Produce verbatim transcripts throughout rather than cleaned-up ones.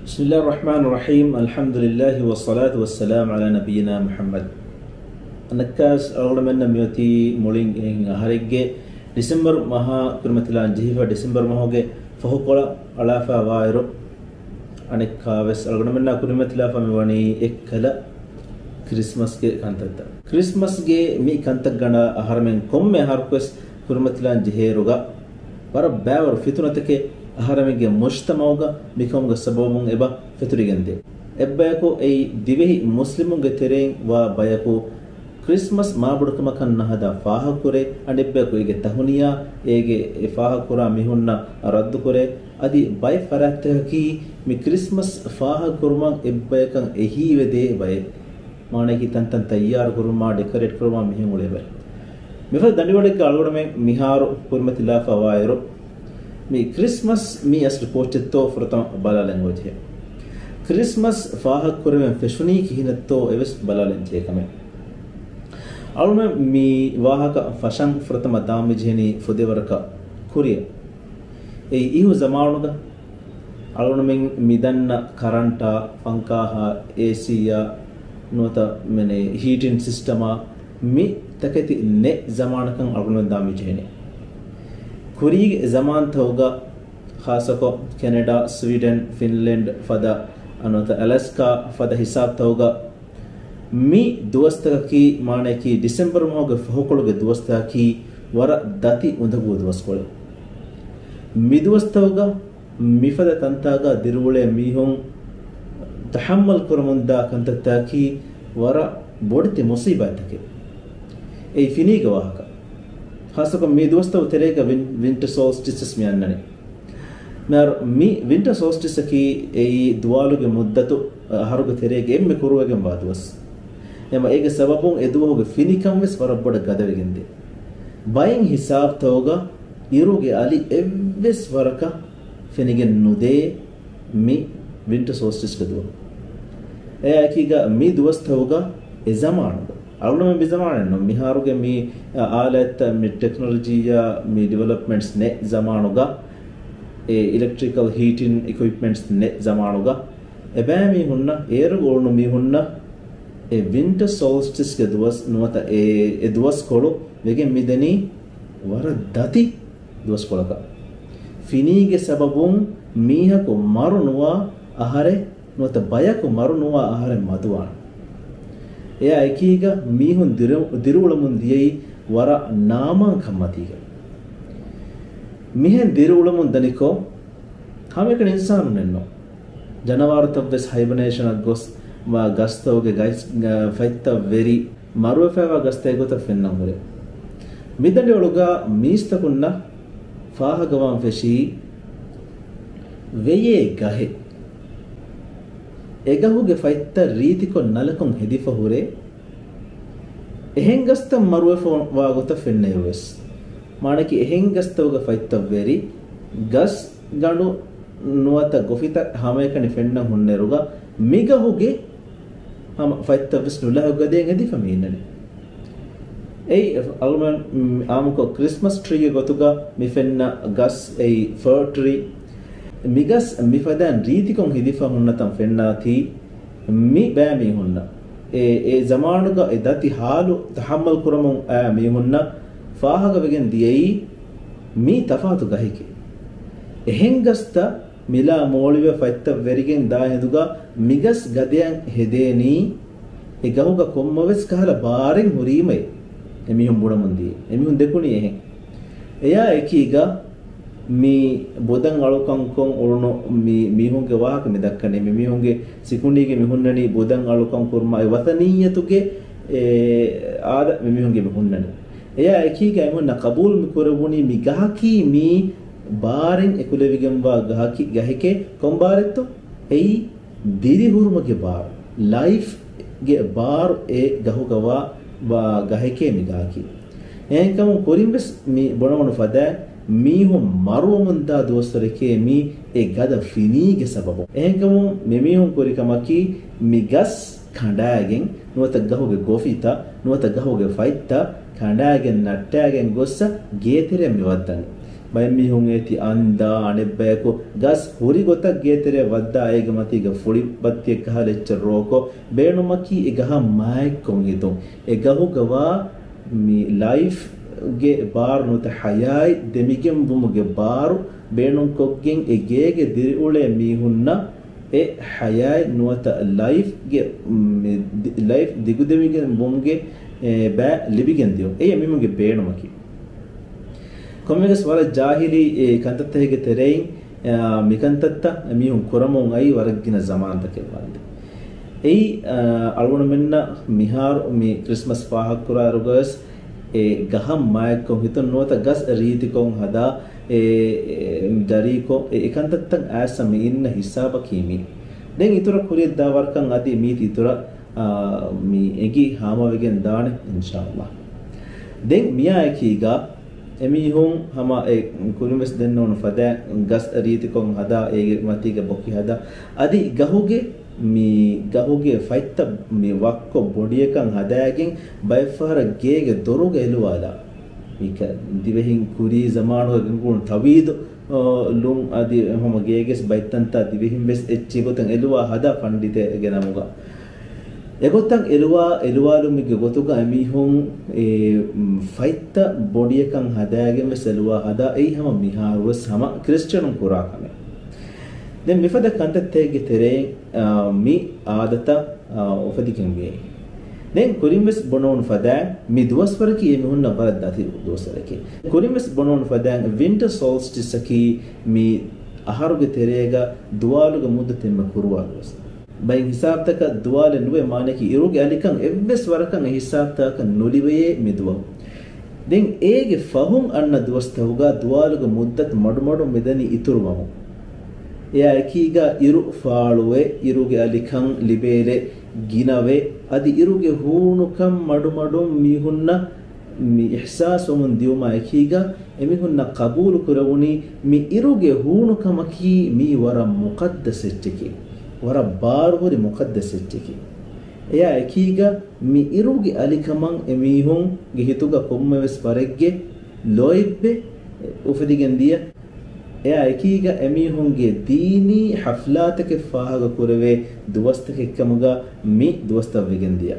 بسم الله الرحمن الرحيم. الحمد لله والصلاة والسلام على نبينا محمد. އަނެއްކާވެސް އަޅުގަނޑުމެންނަށް މިއޮތީ މުޅިން އެހެން އަހަރެއްގެ ޑިސެމްބަރު މަހާ ކުރިމަތިލާން ޖެހިފަ، ޑިސެމްބަރު މަހުގެ ފަހުކޮޅަށް އަޅާފަ ވާއިރު، އަނެއްކާވެސް އަޅުގަނޑުމެންނާ ކުރިމަތިލާފަ މިވަނީ އެއްކަލަ ކްރިސްމަސްގެ ކަންތައްތައް. ކްރިސްމަސްގެ މި ކަންތައްގަނޑާ އަހަރެމެން ކޮންމެ އަހަރަކުވެސް ކުރިމަތިލާން ޖެހޭއިރުގަ، ވަރަށް ބައިވަރު ފިތުނަތަކެއް އަހަރެމެންގެ މުޖްތަމަޢުގަ މިކަމުގެ ސަބަބުން އެބަ ފެތުރިގެންދޭ. އެއްބަޔަކު އެއީ ދިވެހި މުސްލިމުންގެ ތެރެއިން ވާ ބަޔަކު ކްރިސްމަސް މާބޮޑުކަމަކަށް ނަހަދާ ފާހަގަކުރޭ، އަނެއްބަޔަކު އޭގެ ތަހުނިޔާ، އޭގެ އެ ފާހަގަކުރާ މީހުންނަށް ރައްދުކުރޭ. އަދި ބައެއް ފަރާތްތަކަކީ މި ކްރިސްމަސް ފާހަގަކުރުމަށް އެއްބަޔަކަށް އެހީވެދޭ ބައެއް. މާނައަކީ ތަންތަން ތައްޔާރު ކުރުމާ، ޑެކޮރޭޓް ކުރުމާ މިހެން އުޅޭ ބައެއް. މިފަދަ ދަނޑިވަޅެއްގަ އަޅުގަނޑުމެން މިހާރު ކުރިމަތިލާފަ ވާއިރު، މި ކްރިސްމަސް މީ އަސްލު ކޯއްޗެއްތޯ ފުރަތަމަ ބަލާލަން އޮތްޖެހޭ. ކްރިސްމަސް ފާހަގަކުރެވެން ފެށުނީ ކިހިނެއްތޯ އެވެސް ބަލާލަން ޖެހޭ ކަމެއް. އަޅުގަނޑުމެން މި ވާހަކަ ފަށަން ފުރަތަމަ ދާން މި ޖެހެނީ ފުދޭވަރަކަށް ކުރިއަށް. އެއީ އިހު ޒަމާނުގަ އަޅުގަނޑުމެން މިދަންނަ ކަރަންޓާ، ފަންކާހާ، އޭސީއާ، ނުވަތަ މެނޭ ހީޓިން ސިސްޓަމާ، މި ތަކެތި ނެތް ޒަމާނަކަށް އަޅުގަނޑުމެން ދާން މި ޖެހެނީ. ކުރީގެ ޒަމާންތަކުގަ ޚާއްޞަކޮށް ކެނެޑާ، ސްވީޑެން، ފިންލެންޑް ފަދަ، ނުވަތަ އަލަސްކާ ފަދަ ހިސާބްތަކުގަ މި ދުވަސްތަކަކީ، މާނައަކީ ޑިސެމްބަރު މަހުގެ ފަހުކޮޅުގެ ދުވަސްތަކަކީ ވަރަށް ދަތި އުނދަގޫ ދުވަސްކޮޅެއް. މި ދުވަސްތަކުގަ މިފަދަ ތަންތާގަ ދިރިއުޅޭ މީހުން ތަޙައްމަލް ކުރަމުންދާ ކަންތައްތަކީ ވަރަށް ބޮޑެތި މުސީބާތްތަކެއް. އެއީ ފިނީގެ ވާހަކަ. ޚާއްޞަކޮށް މި ދުވަސްތަކު ތެރޭގަ ވިން-، ވިންޓަ ސޯލްސްޓިސް މި އަންނަނީ. މިހާރު މި ވިންޓަ ސޯލްސްޓިސްއަކީ އެއީ ދުވާލުގެ މުއްދަތު އަހަރުގެ ތެރޭގަ އެންމެ ކުރުވެގެންވާ ދުވަސް. އެމަ އޭގެ ސަބަބުން އެ ދުވަހުގެ ފިނިކަން ވެސް ވަރަށް ބޮޑަށް ގަދަވެގެންދޭ. ބައެއް ހިސާބްތަކުގަ އިރުގެ އަލި އެއްވެސް ވަރަކަށް ފެނިގެން ނުދޭ މި ވިންޓަ ސޯލްސްޓިސްގެ ދުވަހު. އެއާއެކީގަ މި ދުވަސްތަކުގަ އެ ޒަމާނުގަ، އަޅުގަނޑުމެން މި ޒަމާނެއް ނޫން، މިހާރުގެ މި އާލާތްތައް، މި ޓެކްނޮލޮޖީއާ މި ޑިވެލޮޕްމަންޓްސް ނެތް ޒަމާނުގަ، އެ އިލެކްޓްރިކަލް ހީޓިން އިކުއިޕްމަންޓްސް ނެތް ޒަމާނުގަ، އެބައިމީހުންނަށް، އޭރުގަ އުޅުނު މީހުންނަށް އެ ވިންޓަ ސޯލްސްޓިސްގެ ދުވަސް ނުވަތަ އެ، އެ ދުވަސްކޮޅު ވެގެން މިދަނީ ވަރަށް ދަތި ދުވަސްކޮޅަކަށް. ފިނީގެ ސަބަބުން މީހަކު މަރު ނުވާ އަހަރެއް ނުވަތަ ބަޔަކު މަރު ނުވާ އަހަރެއް މަދުވާނެ. އެއާ އެކީގަ މީހުން ދިރި-، ދިރިއުޅަމުން ދިޔައީ ވަރަށް ނާމާން ކަންމަތީގަ. މިހެން ދިރިއުޅަމުން ދަނިކޮށް، ހަމައެކަނި އިންސާނުންނެއްނު. ޖަނަވާރުތައްވެސް ހައިބަނޭޝަނަށް ގޮސް، މާ ގަސްތަކުގެ ގަސް-، ގަ-، ފަތްތައް ވެރި، މަރުވެފައިވާ ގަސްތަކެއް ގޮތަށް ފެންނަން ހުރޭ. މިދަނޑިވަޅުގަ މީސްތަކުންނަށް ފާހަގަވާން ފެށީ ވެޔޭ ގަހެއް. އެގަހުގެ ފަތްތައް ރީތިކޮށް ނަލަކުން ހެދިފަ ހުރޭ. އެހެން ގަސްތައް މަރުވެފަ ވާ ގޮތަށް ފެންނައިރުވެސް. މާނައަކީ އެހެން ގަސްތަކުގެ ފަތްތައް ވެރި، ގަސް ގަނޑު ނުވަތަ ގޮފިތައް ހަމައެކަނި ފެންނަން ހުންނައިރުގަ މިގަހުގެ ހަމަ ފަތްތައްވެސް ނުލަހުގަދޭން ހެދިފަ މި އިންނަނީ. އެއީ އަޅުގަނޑު އާއްމުކޮށް ކްރިސްމަސް ޓްރީގެ ގޮތުގަ މި ފެންނަ ގަސް އެއީ ފާ ޓްރީ. މިގަސް މިފަދައިން ރީތިކޮށް ހެދިފަ ހުންނަތަން ފެންނާތީ މި ބައިމީހުންނަށް އެ، އެ ޒަމާނުގަ އެ ދަތި ހާލު ތަޙައްމަލް ކުރަމުން އައި މީހުންނަށް ފާހަގަވެގެން ދިޔައީ މީ ތަފާތު ގަހެކޭ. އެހެން ގަސްތައް މިލާ މޯޅިވެ ފަތްތައް ވެރިގެން ދާ ހިނދުގަ މިގަސް ގަދައަށް ހެދޭނީ އެ ގަހުގަ ކޮންމެވެސް ކަހަލަ ބާރެއް ހުރީމައޭ. އެމީހުން ބުނަމުން ދިޔަ. އެމީހުން ދެކުނީ އެހެން. އެޔާ އެކީގަ މި ބުދަން އަޅުކަންކޮށް އުޅުނު މި މީހުންގެ ވާހަކަ މި ދައްކަނީ. މި މީހުންގެ ސިކުނޑީގެ މި ހުންނަނީ ބުދަން އަޅުކަން ކުރުމާ އެ ވަޠަނިއްޔަތުގެ އެ އާދަ މި މީހުންގެ މި ހުންނަނީ. އެޔާ އެކީގަ އެމީހުންނަށް ޤަބޫލު މި ކުރެވުނީ މި ގަހަކީ މީ ބާރެއް އެކުލެވިގެންވާ ގަހަކި، ގަހެކޭ. ކޮން ބާރެއްތޯ؟ އެއީ ދިރިހުރުމުގެ ބާރު، ލައިފްގެ ބާރު އެ ގަހުގަ ވާ، ވާ ގަހެކޭ މި ގަހަކީ. އެހެންކަމުން ކުރިންވެސް މި ބުނެވުނު ފަދައިން މީހުން މަރުވަމުންދާ ދުވަސްވަރެކޭ މީ އެ ގަދަ ފިނީގެ ސަބަބުން. އެހެންކަމުން މިމީހުން ކުރި ކަމަކީ މި ގަސް ކަނޑާގެން ނުވަތަ ގަހުގެ ގޮފިތައް ނުވަތަ ގަހުގެ ފަތްތައް ކަނޑާގެން ނައްޓާގެން ގޮއްސަ ގޭތެރެއަށް މި ވައްދަނީ. ބައެއް މީހުން އޭތި އަންދާ، އަނެއްބަޔަކު ގަސް ހުރި ގޮތަށް ގޭތެރެއަށް ވައްދާ އޭގެ މަތީގަ ފުޅި ބައްތިއެއް ކަހާލަ އެއްޗެއް ރޯކޮށް، ބޭނުމަކީ އެ ގަހަށް މާތްކޮށް ހިތުން. އެ ގަހުގަ ވާ މި ލައިފްގެ ބާރު ނުވަތަ ޙަޔާތް ދެމިގެން ވުމުގެ ބާރު ބޭނުންކޮށްގެން އެ ގޭގެ ދިރިއުޅޭ މީހުންނަށް އެ ޙަޔާތް ނުވަތަ ލައިފްގެ، މި ދި-، ލައިފް ދިގުދެމިގެން ވުމުގެ، އެ، ބައި ލިބިގެން ދިޔުން. އެއީ އެމީހުންގެ ބޭނުމަކީ. ކޮންމެވެސް ވަރަށް ޖާހިލީ، އެ، ކަންތައްތަކެއްގެ ތެރެއިން، އާ، މިކަންތައްތައް އެމީހުން ކުރަމުން އައީ ވަރަށް ގިނަ ޒަމާންތަކެއް ވަންދެން. އެއީ، އާ، އަޅުގަނޑުމެންނަށް މިހާރު މި ކްރިސްމަސް ފާހަގަކުރާއިރުގަވެސް އެ ގަހަށް މާތްކޮށް ހިތުން ނުވަތަ ގަސް ރީތިކޮށް ހަދާ، އެ، އެ، ދަރީކޮށް، އެ، އެކަންތައްތައް އައިސް މި އިންނަ ހިސާބަކީ މީ. ދެން އިތުރަށް ކުރިޔަށްދާ ވަރަކަށް އަދި މީތި އިތުރަށް، އާ، މި އެނގި ހާމަވެގެން ދާނެ، އިންޝާﷲ. ދެން މިއާއެކީގަ އެމީހުން ހަމަ އެ ކުރިންވެސް ދެންނެވުނު ފަދައިން ގަސް ރީތިކޮށް ހަދާ، އޭގެ މަތީގަ ބޮކި ހަދާ، އަދި ގަހުގެ މި ގަހުގެ ފަތްތައް މި ވައްކޮށް ބޮޑިއަކަށް ހަދާގެން ބައެއްފަހަރަށް ގޭގެ ދޮރުގަ އެލުވާލާ. މިކަ-، ދިވެހިން ކުރީ ޒަމާނުގަ ގެންގުޅުނު ތަވީދު، އަ، ލުން އަދި ހަމަ ގޭގެސް ބައްތަންތާ ދިވެހިން ވެސް އެއްޗިހި ގޮތަށް އެލުވާ ހަދާ ފަންޑިތެއްގެ ނަމުގަ. އެގޮތަށް އެލުވާ، އެލުވާލުމެއްގެ ގޮތުގަ އެމީހުން އެ، މް، ފަތްތައް ބޮޑިއަކަށް ހަދާގެން ވެސް އެލުވާ ހަދާ، އެއީ ހަމަ މިހާރުވެސް ހަމަ ކްރިސްޗިއަނުން ކުރާ ކަމެއް. ދެން މިފަދަ ކަންތައްތަކެއްގެ ތެރެއިން، އާ، މި އާދަތައް، އާ، އުފެދިގެން ވޭ. ދެން ކުރިންވެސް ބުނެވުނު ފަދައިން މި ދުވަސްވަރަކީ އެމީހުންނަށް ވަރަށް ދަތި ދުވަސްވަރެކޭ. ކުރިންވެސް ބުނެވުނު ފަދައިން ވިންޓަ ސޯލްސްޓިސްއަކީ މި އަހަރުގެ ތެރޭގަ ދުވާލުގެ މުއްދަތު އެންމެ ކުރުވާ ދުވަސް. ބައެއް ހިސާބުތަކަށް ދުވާލެއް ނުވޭ، މާނައަކީ އިރުގެ އަލިކަން އެއްވެސް ވަރަކަށް އެ ހިސާބުތަކަކަށް ނުލިބެޔޭ މި ދުވަހު. ދެން އޭގެ ފަހުން އަންނަ ދުވަސްތަކުގަ ދުވާލުގެ މުއްދަތު މަޑުމަޑުން މިދަނީ އިތުރުވަމުން. އެއާ އެކީގަ އިރު ފާޅުވެ، އިރުގެ އަލިކަން ލިބޭލެ ގިނަވެ، އަދި އިރުގެ ހޫނުކަން މަޑުމަޑުން މީހުންނަށް މި އިޙްސާސްވަމުން ދިޔުމާ އެކީގަ އެމީހުންނަށް ޤަބޫލު ކުރެވުނީ މި އިރުގެ ހޫނުކަމަކީ މީ ވަރަށް މުޤައްދަސް އެއްޗެކޭ، ވަރަށް ބާރުހުރި މުޤައްދަސް އެއްޗެކޭ. އެއާ އެކީގަ މި އިރުގެ އަލިކަމަށް އެމީހުންގެ ހިތުގަ ކޮންމެވެސް ވަރެއްގެ ލޯތްބެއް އުފެދިގެން ދިޔަ. އެއާ އެކީގަ އެމީހުންގެ ދީނީ ޙަފްލާތަކެއް ފާހަގަ ކުރެވޭ ދުވަސްތަކެއްކަމުގަ މި ދުވަސްތައް ވެގެން ދިޔަ.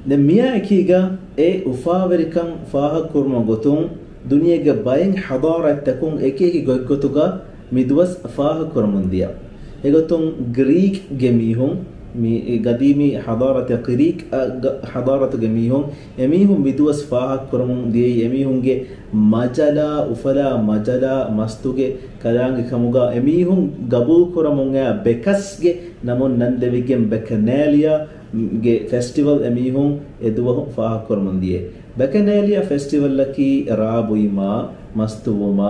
ދެން މިއާ އެކީގަ އެ އުފާވެރިކަން ފާހަގަކުރުމުގެ ގޮތުން ދުނިޔޭގެ ބައެއް ޙަޟާރަތްތަކުން އެކިއެކި ގޮތްގޮތުގަ މި ދުވަސް ފާހަގަކުރަމުން ދިޔަ. އެގޮތުން ގްރީކްގެ މީހުން، މި ގަދީމީ ޙަޟާރަތެއް، ގްރީކް، އަ، ގަ-، ޙަޟާރަތުގެ މީހުން، އެމީހުން މި ދުވަސް ފާހަގަކުރަމުން ދިޔައީ އެމީހުންގެ މަޖަލާ، އުފަލާ މަޖަލާ މަސްތުގެ ކަލާނގެ ކަމުގަ އެމީހުން ގަބޫލުކުރަމުން އައި ބެކަސްގެ ނަމުން ނަންދެވިގެން ބެކަނޭލިއާ ގެ ފެސްޓިވަލް އެމީހުން އެދުވަހު ފާހަގަކުރަމުން ދިޔަ. ބެކަނޭލިއާ ފެސްޓިވަލްއަކީ ރާ ބުއިމާ، މަސްތުވުމާ،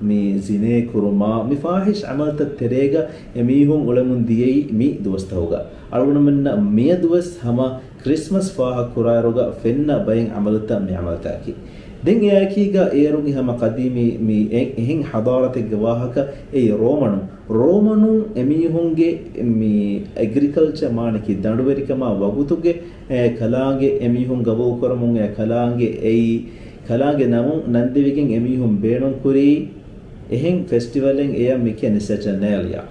މި ޒިނޭ ކުރުމާ، މި ފާހިޝް ޢަމަލުތައް ތެރޭގަ އެމީހުން އުޅެމުން ދިޔައީ މި ދުވަސްތަކުގަ. އަޅުގަނޑުމެންނަށް މިއަދުވެސް ހަމަ ކްރިސްމަސް ފާހަގަކުރާއިރުގަ ފެންނަ ބައެއް ޢަމަލުތައް މި ޢަމަލުތަކަކީ. ދެން އެއާއެކީގަ އޭރުގެ ހަމަ ޤަދީމީ މި އެ-، އެހެން ޙަޟާރަތެއްގެ ވާހަކަ އެއީ ރޯމަނުން. ރޯމަނުން އެމީހުންގެ މި އެގްރިކަލްޗަރ މާނައަކީ ދަނޑުވެރިކަމާ ވަގުތުގެ، އެ، ކަލާނގެ އެމީހުން ގަބޫލުކުރަމުން އެ ކަލާނގެ އެއީ، ކަލާނގެ ނަމުން ނަންދެވިގެން އެމީހުން ބޭނުންކުރީ އެހެން ފެސްޓިވަލެއް އެޔަށް މި ކިޔަނީ ސެޓަނޭލިއާ.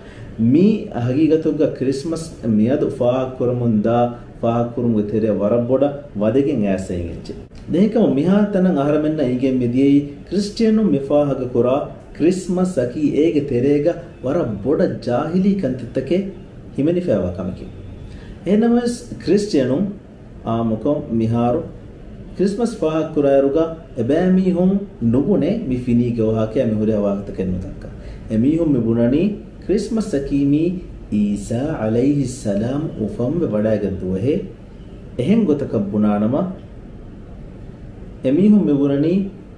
މީ ހަގީގަތުގަ ކްރިސްމަސް މިއަދު ފާހަގަކުރަމުންދާ ފާހަގަކުރުމުގެ ތެރެއަށް ވަރަށް ބޮޑަށް ވަދެގެން އައިސް އިން އެއްޗެއް. ދެން އެކަމު މިހާތަނަށް އަހަރެމެންނަށް އެނގެން މިދިޔައީ ކްރިސްޓިއަނުން މި ފާހަގަކުރާ ކްރިސްމަސް އަކީ އޭގެ ތެރޭގަ ވަރަށް ބޮޑަށް ޖާހިލީ ކަންތައްތަކެއް ހިމެނިފައިވާ ކަމެކޭ. އެހެންނަމަވެސް ކްރިސްޓިއަނުން އާއްމުކޮށް މިހާރު ކްރިސްމަސް ފާހަގަކުރާއިރުގަ އެބައިމީހުން ނުބުނޭ މި ފިނީގެ ވާހަކައާ މި ހުރިހާ ވާހަކަތަކެއް ނުދައްކާ. އެމީހުން މި ބުނަނީ ކްރިސްމަސްއަކީ މީ ޢީސާ ޢަލައިހިއްސަލާމް އުފަންވެ ވަޑައިގަތް ދުވަހޭ. އެހެން ގޮތަކަށް ބުނާނަމަ، އެމީހުން މި ބުނަނީ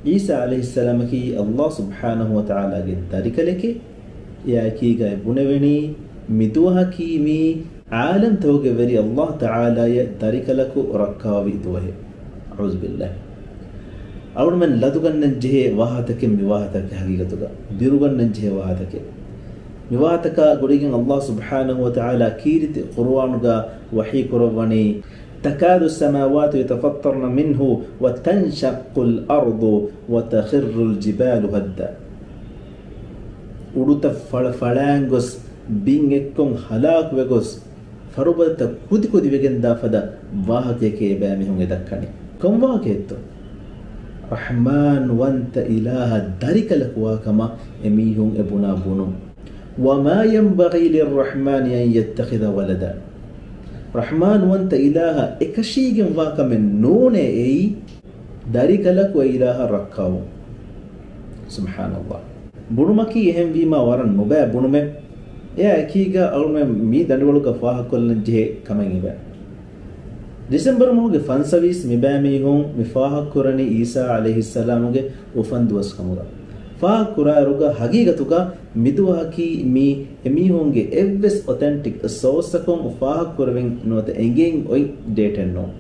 ޢީސާ ޢަލައިހިއްސަލާމަކީ ﷲ ސުބްޙާނަހޫ ވަތަޢާލާގެ ދަރިކަލެކޭ. އެއާއެކީގައި ބުނެވެނީ މިދުވަހަކީ މީ ޢާލަމްތަކުގެ ވެރި ﷲ ތަޢާލާޔަށް ދަރިކަލަކު ރައްކާވި ދުވަހެއް. އަޢޫޛުބިﷲ. އަޅުގަނޑުމެން ލަދުގަންނަން ޖެހޭ ވާހަކަތަކެއް މި ވާހަކަތަކެއް ހަގީގަތުގަ. ބިރުގަންނަން ޖެހޭ ވާހަކަތަކެއް. މި ވާހަކަތަކާ ގުޅިގެން ﷲ ސުބްޙާނަހޫ ވަތަޢާލާ ކީރިތި ޤުރުއާނުގަ ވަޙީ ކުރައްވަނީ، تكاد السماوات يتفطرن منه وتنشق الأرض وتخر الجبال هدا. އުޑުތައް ފަޅަ ފަޅާން ގޮސް، ބިން އެއްކޮށް ހަލާކުވެ ގޮސް، ފަރުބަދަތައް ކުދި ކުދި ވެގެން ދާ ފަދަ ވާހަކައެކޭ އެބައިމީހުން އެ ދައްކަނީ. ކޮން ވާހަކައެއްތޯ؟ ރަޙްމާން ވަންތަ އިލާހަށް ދަރިކަލަކު ވާ ކަމަށް އެމީހުން އެ ބުނާ ބުނުން. وما ينبغي للرحمن أن يتخذ ولدا. ރަޙްމާން ވަންތަ އިލާހަށް އެކަށީގެން ވާ ކަމެއް ނޫނޭ އެއީ، ދަރިކަލަކު އެ އިލާހަށް ރައްކާވުން. ސުބްޙާނަﷲ. ބުނުމަކީ އެހެންވީމާ ވަރަށް ނުބައި ބުނުމެއް. އެއާ އެކީގަ އަޅުމެން މި ދަނޑިވަޅުގަ ފާހަގަކޮށްލަން ޖެހޭ ކަމެއް އެބަ. ޑިސެމްބަރު މަހުގެ ފަންސަވީސް މިބައިމީހުން މި ފާހަގަކުރަނީ ޢީސާ ޢަލައިހިއްސަލާމުގެ އުފަންދުވަސް ކަމުގަ. ފާހަގަކުރާއިރުގަ ހަގީގަތުގަ މިދުވަހަކީ މީ އެމީހުންގެ އެއްވެސް އޮތެންޓިކް ސޯސްއަކުން ފާހަގަކުރެވެން ނުވަތަ އެނގެން އޮތް ޑޭޓެއް ނޫން.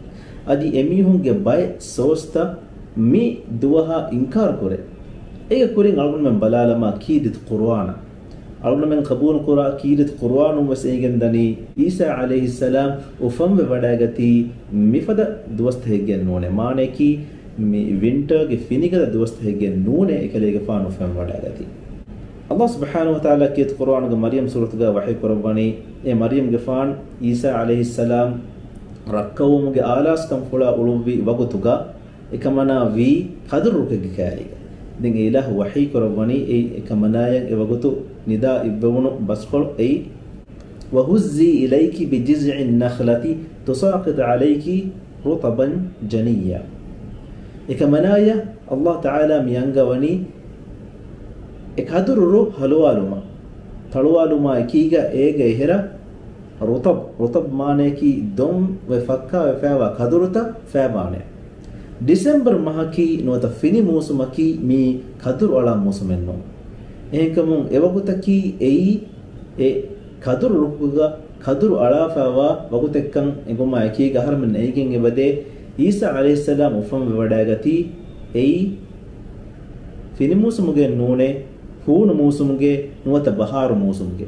އަދި އެމީހުންގެ ބައެއް ސޯސްތައް މި ދުވަހަށް އިންކާރު ކުރޭ. އޭގެ ކުރިން އަޅުގަނޑުމެން ބަލާލަމާ ކީރިތި ޤުރުއާނަށް. އަޅުގަނޑުމެން ޤަބޫލު ކުރާ ކީރިތި ޤުރުއާނުން ވެސް އެނގެން ދަނީ، ޢީސާ ޢަލައިހިއްސަލާމް އުފަންވެ ވަޑައިގަތީ މިފަދަ ދުވަސްތަކެއްގެ ނޫނޭ. މާނަޔަކީ، މި ވިންޓާގެ ފިނިގަދަ ދުވަސްތަކެއްގެ ނޫނޭ އެކަލޭގެފާނު އުފަން ވަޑައިގަތީ. އަﷲ ސުބްޙާނަހޫ ވަތަޢާލާ ކީރިތި ޤުރުއާނުގެ މަރްޔަމް ސޫރަތުގަ ވަޙީ ކުރައްވަނީ، އޭ މަރްޔަމްގެފާން، ޢީސާ ޢަލައިހިއްސަލާމް ރައްކަވުމުގެ އާލާސްކަންފުޅާ އުޅުއްވި ވަގުތުގަ، އެކަމަނާ ވީ ކަދުރު ރުކެއްގެ ކައިރީގަ. ދެން އެ އިލާހު ވަޙީ ކުރައްވަނީ، އެ، އެކަމަނާޔަށް އެ ވަގުތު ނިދާ އިއްވެވުނު ބަސްކޮޅު އެއީ، وهزي إليك بجذع النخلة تساقط عليك رطبا جنيا. އެކަމަނާޔަށް އަﷲ ތަޢާލާ މި އަންގަވަނީ، އެ ކަދުރު ރު ހަލުވާލުމަށް، ތަޅުވާލުމާ އެކީގަ އޭގަ އެހެރަ ރުޠަބް، ރުޠަބް މާނަޔަކީ ދޮން ވެ ފައްކާވެފައިވާ ކަދުރުތައް ފައިބާނެ. ޑިސެމްބަރު މަހަކީ ނުވަތަ ފިނި މޫސުމަކީ މީ ކަދުރު އަޅާ މޫސުމެއް ނޫން. އެހެންކަމުން އެވަގުތަކީ އެއީ އެ ކަދުރު ރުކުގަ ކަދުރު އަޅާފައިވާ ވަގުތެއްކަން އެނގުމާ އެކީގަ އަހަރެމެން އެނގެން އެބަދޭ، ޢީސާ ޢަލައިހިއްސަލާމް އުފަންވެ ވަޑައިގަތީ އެއީ ފިނި މޫސުމުގެ ނޫނޭ، ހޫނު މޫސުމުގެ ނުވަތަ ބަހާރު މޫސުމުގެ.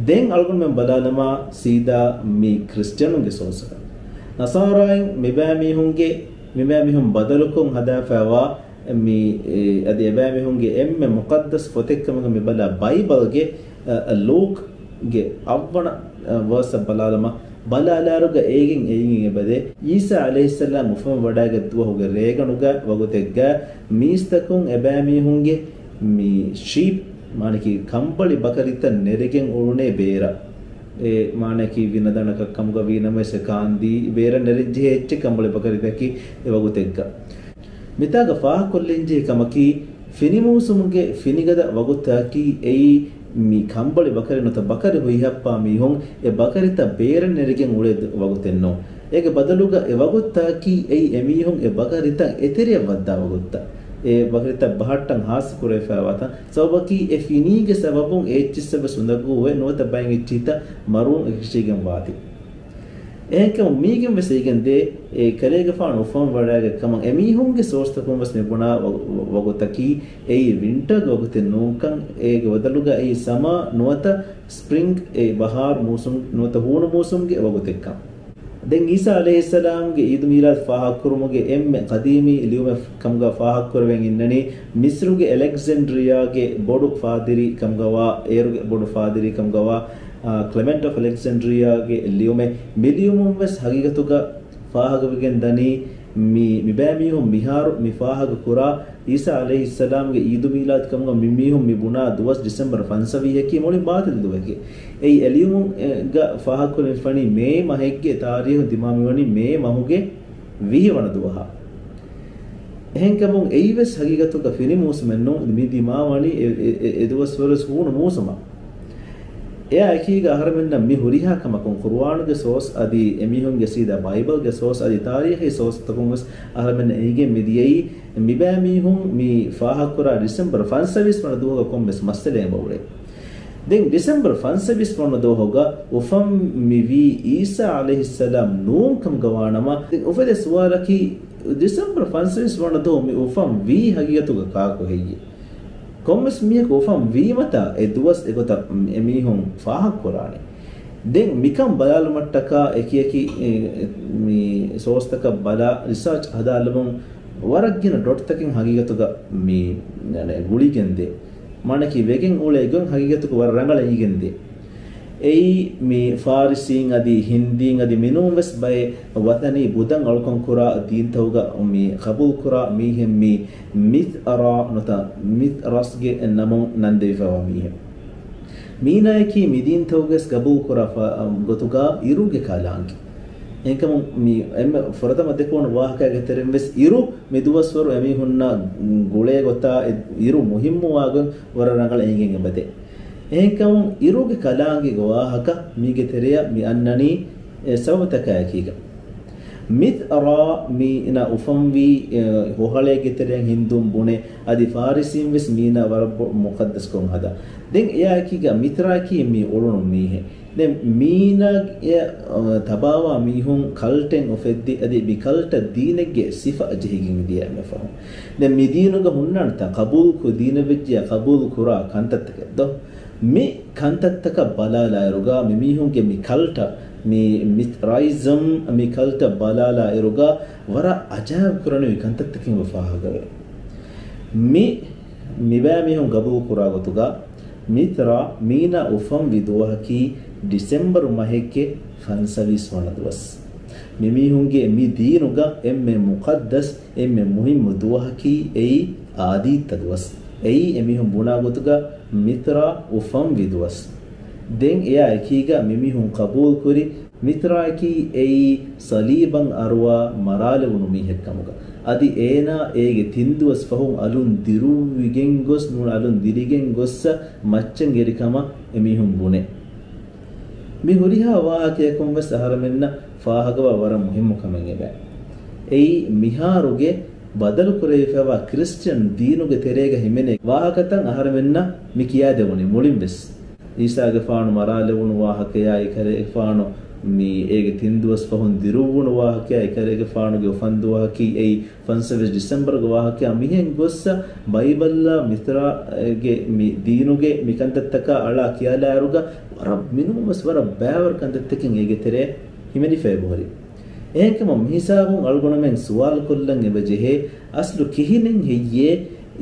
ދެން އަޅުގަނޑުމެން ބަލާލަމާ ސީދާ މި ކްރިސްޓިއަނުންގެ ސޯސަކަށް. ނަޞާރާއިން މިބައިމީހުންގެ، މިބައިމީހުން ބަދަލުކޮށް ހަދާފައިވާ މި، އެ، އަދި އެބައިމީހުންގެ އެންމެ މުޤައްދަސް ފޮތެއްކަމުގަ މިބަލާ ބައިބަލްގެ، އަ، އަ، ލޫކްގެ އަށްވަނަ، އަ، ވަރުސަށް ބަލާލަމާ، ބަލާލާއިރުގަ އޭގެން އެއިން އެބަދޭ، ޢީސާ ޢަލައިހިއްސަލާމް އުފަންވަޑައިގަތް ދުވަހުގެ ރޭގަނޑުގަ ވަގުތެއްގަ މީސްތަކުން އެބައިމީހުންގެ މި ޝީޕް، މާނަކީ ކަނބަޅި ބަކަރިތައް ނެރެގެން އުޅުނޭ ބޭރަށް. އެ މާނަކީ ވިނަދަނަކަށް ކަމުގަ ވީނަމަވެސް ކާންދީ ބޭރަށް ނެރެންޖެހޭ އެއްޗެއް ކަނބަޅި ބަކަރިތަކީ އެ ވަގުތެއްގަ. މިތާގަ ފާހަގަކޮށްލަންޖެހޭ ކަމަކީ، ފިނި މޫސުމުގެ ފިނިގަދަ ވަގުތަކީ އެއީ މި ކަނބަޅި ބަކަރި ނުތަ ބަކަރި ހުއިހައްޕާ މީހުން އެ ބަކަރިތައް ބޭރަށް ނެރިގެން އުޅޭ ދު-، ވަގުތެއް ނޫން. އޭގެ ބަދަލުގަ އެ ވަގުތަކީ އެއީ އެމީހުން އެ ބަކަރިތައް އެތެރެއަށް ވައްދާ ވަގުތުތައް. އެ ބަކަރިތައް ބަހައްޓަން ހާއްސަ ކުރެވިފައިވާތަން. ސަބަބަކީ އެ ފިނީގެ ސަބަބުން އެ އެއްޗިއްސަށް ވެސް އުނދަގޫވެ ނުވަތަ ބައެއް އެއްޗިހިތައް މަރުވުން އެކަށީގެން ވާތީ. އެހެންކަމުން މީގެން ވެސް އެނގެންދޭ، އެ ކަލޭގެފާނު އުފަންވަޑައިގަތް ކަމަށް އެމީހުންގެ ސޯސްތަކުން ވެސް މި ބުނާ ވަ-، ވަ-، ވަގުތަކީ އެއީ ވިންޓާގެ ވަގުތެއް ނޫންކަން، އޭގެ ބަދަލުގަ އެއީ ސަމާ ނުވަތަ ސްޕްރިންގް، އެ ބަހާރު މޫސުމް ނުވަތަ ހޫނު މޫސުމްގެ ވަގުތެއްކަން. ދެން ޢީސާ ޢަލައިހިއްސަލާމްގެ ޢީދު މީލާދު ފާހަގަކުރުމުގެ އެންމެ ޤަދީމީ ލިޔުމެއް ކަމުގަ ފާހަގަކުރެވެން އިންނަނީ، މިޞްރުގެ އެލެގްޒެންޑްރިއާގެ ބޮޑު ފާދިރީ ކަމުގަވާ، އޭރުގެ ބޮޑު ފާދިރީ ކަމުގަވާ، އާ، ކްލެމެންޓް އޮފް އެލެގްޒެންޑްރިއާގެ ލިޔުމެއް. މި ލިޔުމުން ވެސް ހަގީގަތުގަ ފާހަގަވެގެން ދަނީ، މި، މިބައިމީހުން މިހާރު މި ފާހަގަކުރާ ޢީސާ ޢަލައިހިއްސަލާމްގެ ޢީދު މީލާދު ކަމުގަ މިމީހުން މި ބުނާ ދުވަސް ޑިސެމްބަރު ފަންސަވީހަކީ މުޅިން ބާޠިލު ދުވަހެކޭ. އެއީ އެ ލިޔުމުގަ ފާހަގަކުރެވިފަނީ މޭ މަހެއްގެ ތާރީހު ދިމާ މިވަނީ މޭ މަހުގެ ވިހި ވަނަ ދުވަހާ. އެހެންކަމުން އެއީވެސް ހަގީގަތުގަ ފިނި މޫސުމެއް ނޫން، މި ދިމާވަނީ އެ، އެ، އެ، އެ ދުވަސްވަރުވެސް ހޫނު މޫސުމަށް. އެއާ އެކީގަ އަހަރެމެންނަށް މި ހުރިހާ ކަމަކުން ޤުރުއާނުގެ ސޯސް އަދި އެމީހުންގެ ސީދާ ބައިބަލްގެ ސޯސް އަދި ތާރީޚީ ސޯސްތަކުން ވެސް އަހަރެމެންނަށް އެނގިގެން މިދިޔައީ، މިބައިމީހުން މި ފާހަގަކުރާ ޑިސެމްބަރު ފަންސަވީސް ވަނަ ދުވަހުގަ ކޮންމެސް މައްސަލައެއް އެބައުޅޭ. ދެން ޑިސެމްބަރު ފަންސަވީސް ވަނަ ދުވަހުގަ އުފަން މިވީ ޢީސާ ޢަލައިހިއްސަލާމް ނޫންކަމުގަ ވާނަމަ، ދެން އުފެދޭ ސުވާލަކީ، ޑިސެމްބަރު ފަންސަވީސް ވަނަ ދުވަހު މި އުފަން ވީ ހަގީގަތުގަ ކާކު ހެއްޔޭ؟ ކޮންމެސް މީހަކު އުފަން ވީމަތާ އެ ދުވަސް އެގޮތަށް އެމީހުން ފާހަގަކުރާނެ. ދެން މިކަން ބަލާލުމަށްޓަކާ އެކިއެކި، އެ، މި ސޯސްތަކަށް ބަލާ ރިސާޗް ހަދާލުމުން ވަރަށް ގިނަ ޑޮޓްތަކެއް ހަގީގަތުގަ މި، އަނެ، ގުޅިގެންދޭ. މާނައަކީ ވެގެން އުޅޭ ގޮތް ހަގީގަތުގަ ވަރަށް ރަނގަޅަށް އެނގިގެންދޭ. އެއީ މި ފާރިސީން އަދި ހިންދީން އަދި މިނޫން ވެސް ބައެއް ވަތަނީ ބުދަށް އަޅުކަން ކުރާ ދީންތަކުގަ މި ޤަބޫލު ކުރާ މީހެއް މި މިތްރާ ނުތަ މިތްރަސްގެ ނަމުން ނަން ދެވިފައިވާ މީހެއް. މީނާއަކީ މި ދީންތަކުގަސް ގަބޫލު ކުރާ ފަ-، ގޮތުގަ އިރުގެ ކަލާނގެ. އެހެންކަމުން މި އެންމެ ފުރަތަމަ ދެކުވުނު ވާހަކައިގެ ތެރެއިން ވެސް އިރު މި ދުވަސްވަރު އެމީހުންނަށް ގުޅޭ ގޮތާ އެ އިރު މުހިއްމުވާ ގޮތް ވަރަށް ރަނގަޅަށް އެނގިގެން އެބަދޭ. އެހެންކަމުން އިރުގެ ކަލާނގެގެ ވާހަކަ މީގެ ތެރެއަށް މި އަންނަނީ އެ ސަބަބުތަކާއެކީގަ. މިތްރާ މީނާ އުފަންވީ، އެ، ހޮހަޅޭގެ ތެރެއަށް ހިންދޫން ބުނޭ، އަދި ފާރިސީން ވެސް މީނާ ވަރަށް ބޮ-، މުޤައްދަސްކޮށް ހަދާ. ދެން އެއާއެކީގަ މިތްރާއަކީ މި އުޅުނު މީހެއް. ދެން މީނާ އެ، އަ، ތަބާވާ މީހުން ކަލްޓެއް އުފެއްދި، އަދި މި ކަލްޓަށް ދީނެއްގެ ސިފަ ޖެހިގެން ދިޔަ އެންމެ ފަހުން. ދެން މި ދީނުގަ ހުންނާނެތާ ޤަބޫލު ކު-، ދީނެއް ވެއްޖެޔާ ޤަބޫލު ކުރާ ކަންތައްތަކެއް ދޯ؟ މި ކަންތައްތަކަށް ބަލާލާއިރުގަ މި މީހުންގެ މި ކަލްޓަށް، މި މިތްރައިޒަމް މި ކަލްޓަށް ބަލާލާއިރުގަ ވަރަށް އަޖާއިބު ކުރަނިވި ކަންތައްތަކެއް އެބަ ފާހަގަވޭ. މި، މިބައިމީހުން ގަބޫލު ކުރާ ގޮތުގަ މިތްރާ މީނާ އުފަންވި ދުވަހަކީ ޑިސެމްބަރު މަހެއްގެ ފަންސަވީސް ވަނަ ދުވަސް. މި މީހުންގެ މި ދީނުގަ އެންމެ މުޤައްދަސް، އެންމެ މުހިއްމު ދުވަހަކީ އެއީ އާދީއްތަ ދުވަސް. އެއީ އެމީހުން ބުނާ ގޮތުގަ މިތްރާ އުފަންވި ދުވަސް. ދެން އެއާ އެކީގަ މި މީހުން ޤަބޫލު ކުރި މިތްރާއަކީ އެއީ ޞަލީބަށް އަރުވާ މަރާލެވުނު މީހެއް ކަމުގަ. އަދި އޭނާ އޭގެ ތިން ދުވަސް ފަހުން އަލުން ދިރުއްވިގެން ގޮސް، ނޫން އަލުން ދިރިގެން ގޮއްސަ މައްޗަށް އެރި ކަމަށް އެމީހުން ބުނޭ. މި ހުރިހާ ވާހަކަޔަކުން ވެސް އަހަރެމެންނަށް ފާހަގަވާ ވަރަށް މުހިއްމު ކަމެއް އެބަ. އެއީ މިހާރުގެ ބަދަލު ކުރެވިފައިވާ ކްރިސްޗިއަން ދީނުގެ ތެރޭގަ ހިމެނޭ ވާހަކަތައް އަހަރެމެންނަށް މި ކިޔާދެވުނީ މުޅިން ވެސް. ޢީސާގެފާނު މަރާލެވުނު ވާހަކަޔާ، އެކަލޭގެފާނު މި އޭގެ ތިން ދުވަސް ފަހުން ދިރުއްވުނު ވާހަކަޔާ، އެކަލޭގެފާނުގެ އުފަން ދުވަހަކީ އެއީ ފަންސަވީސް ޑިސެމްބަރުގެ ވާހަކަޔާ، މިހެން ގޮއްސަ ބައިބަލްއާ މިތްރާގެ މި ދީނުގެ މި ކަންތައްތަކާ އަޅާ ކިޔާލާއިރުގަ ވަރަށް މިނޫންވެސް ވަރަށް ބައިވަރު ކަންތައްތަކެއް އޭގެ ތެރޭ ހިމެނިފަ އެބަހުރި. އެހެންކަމުން މިހިސާބުން އަޅުގަނޑުމެން ސުވާލުކޮށްލަން އެބަޖެހޭ، އަސްލު ކިހިނެއް ހެއްޔޭ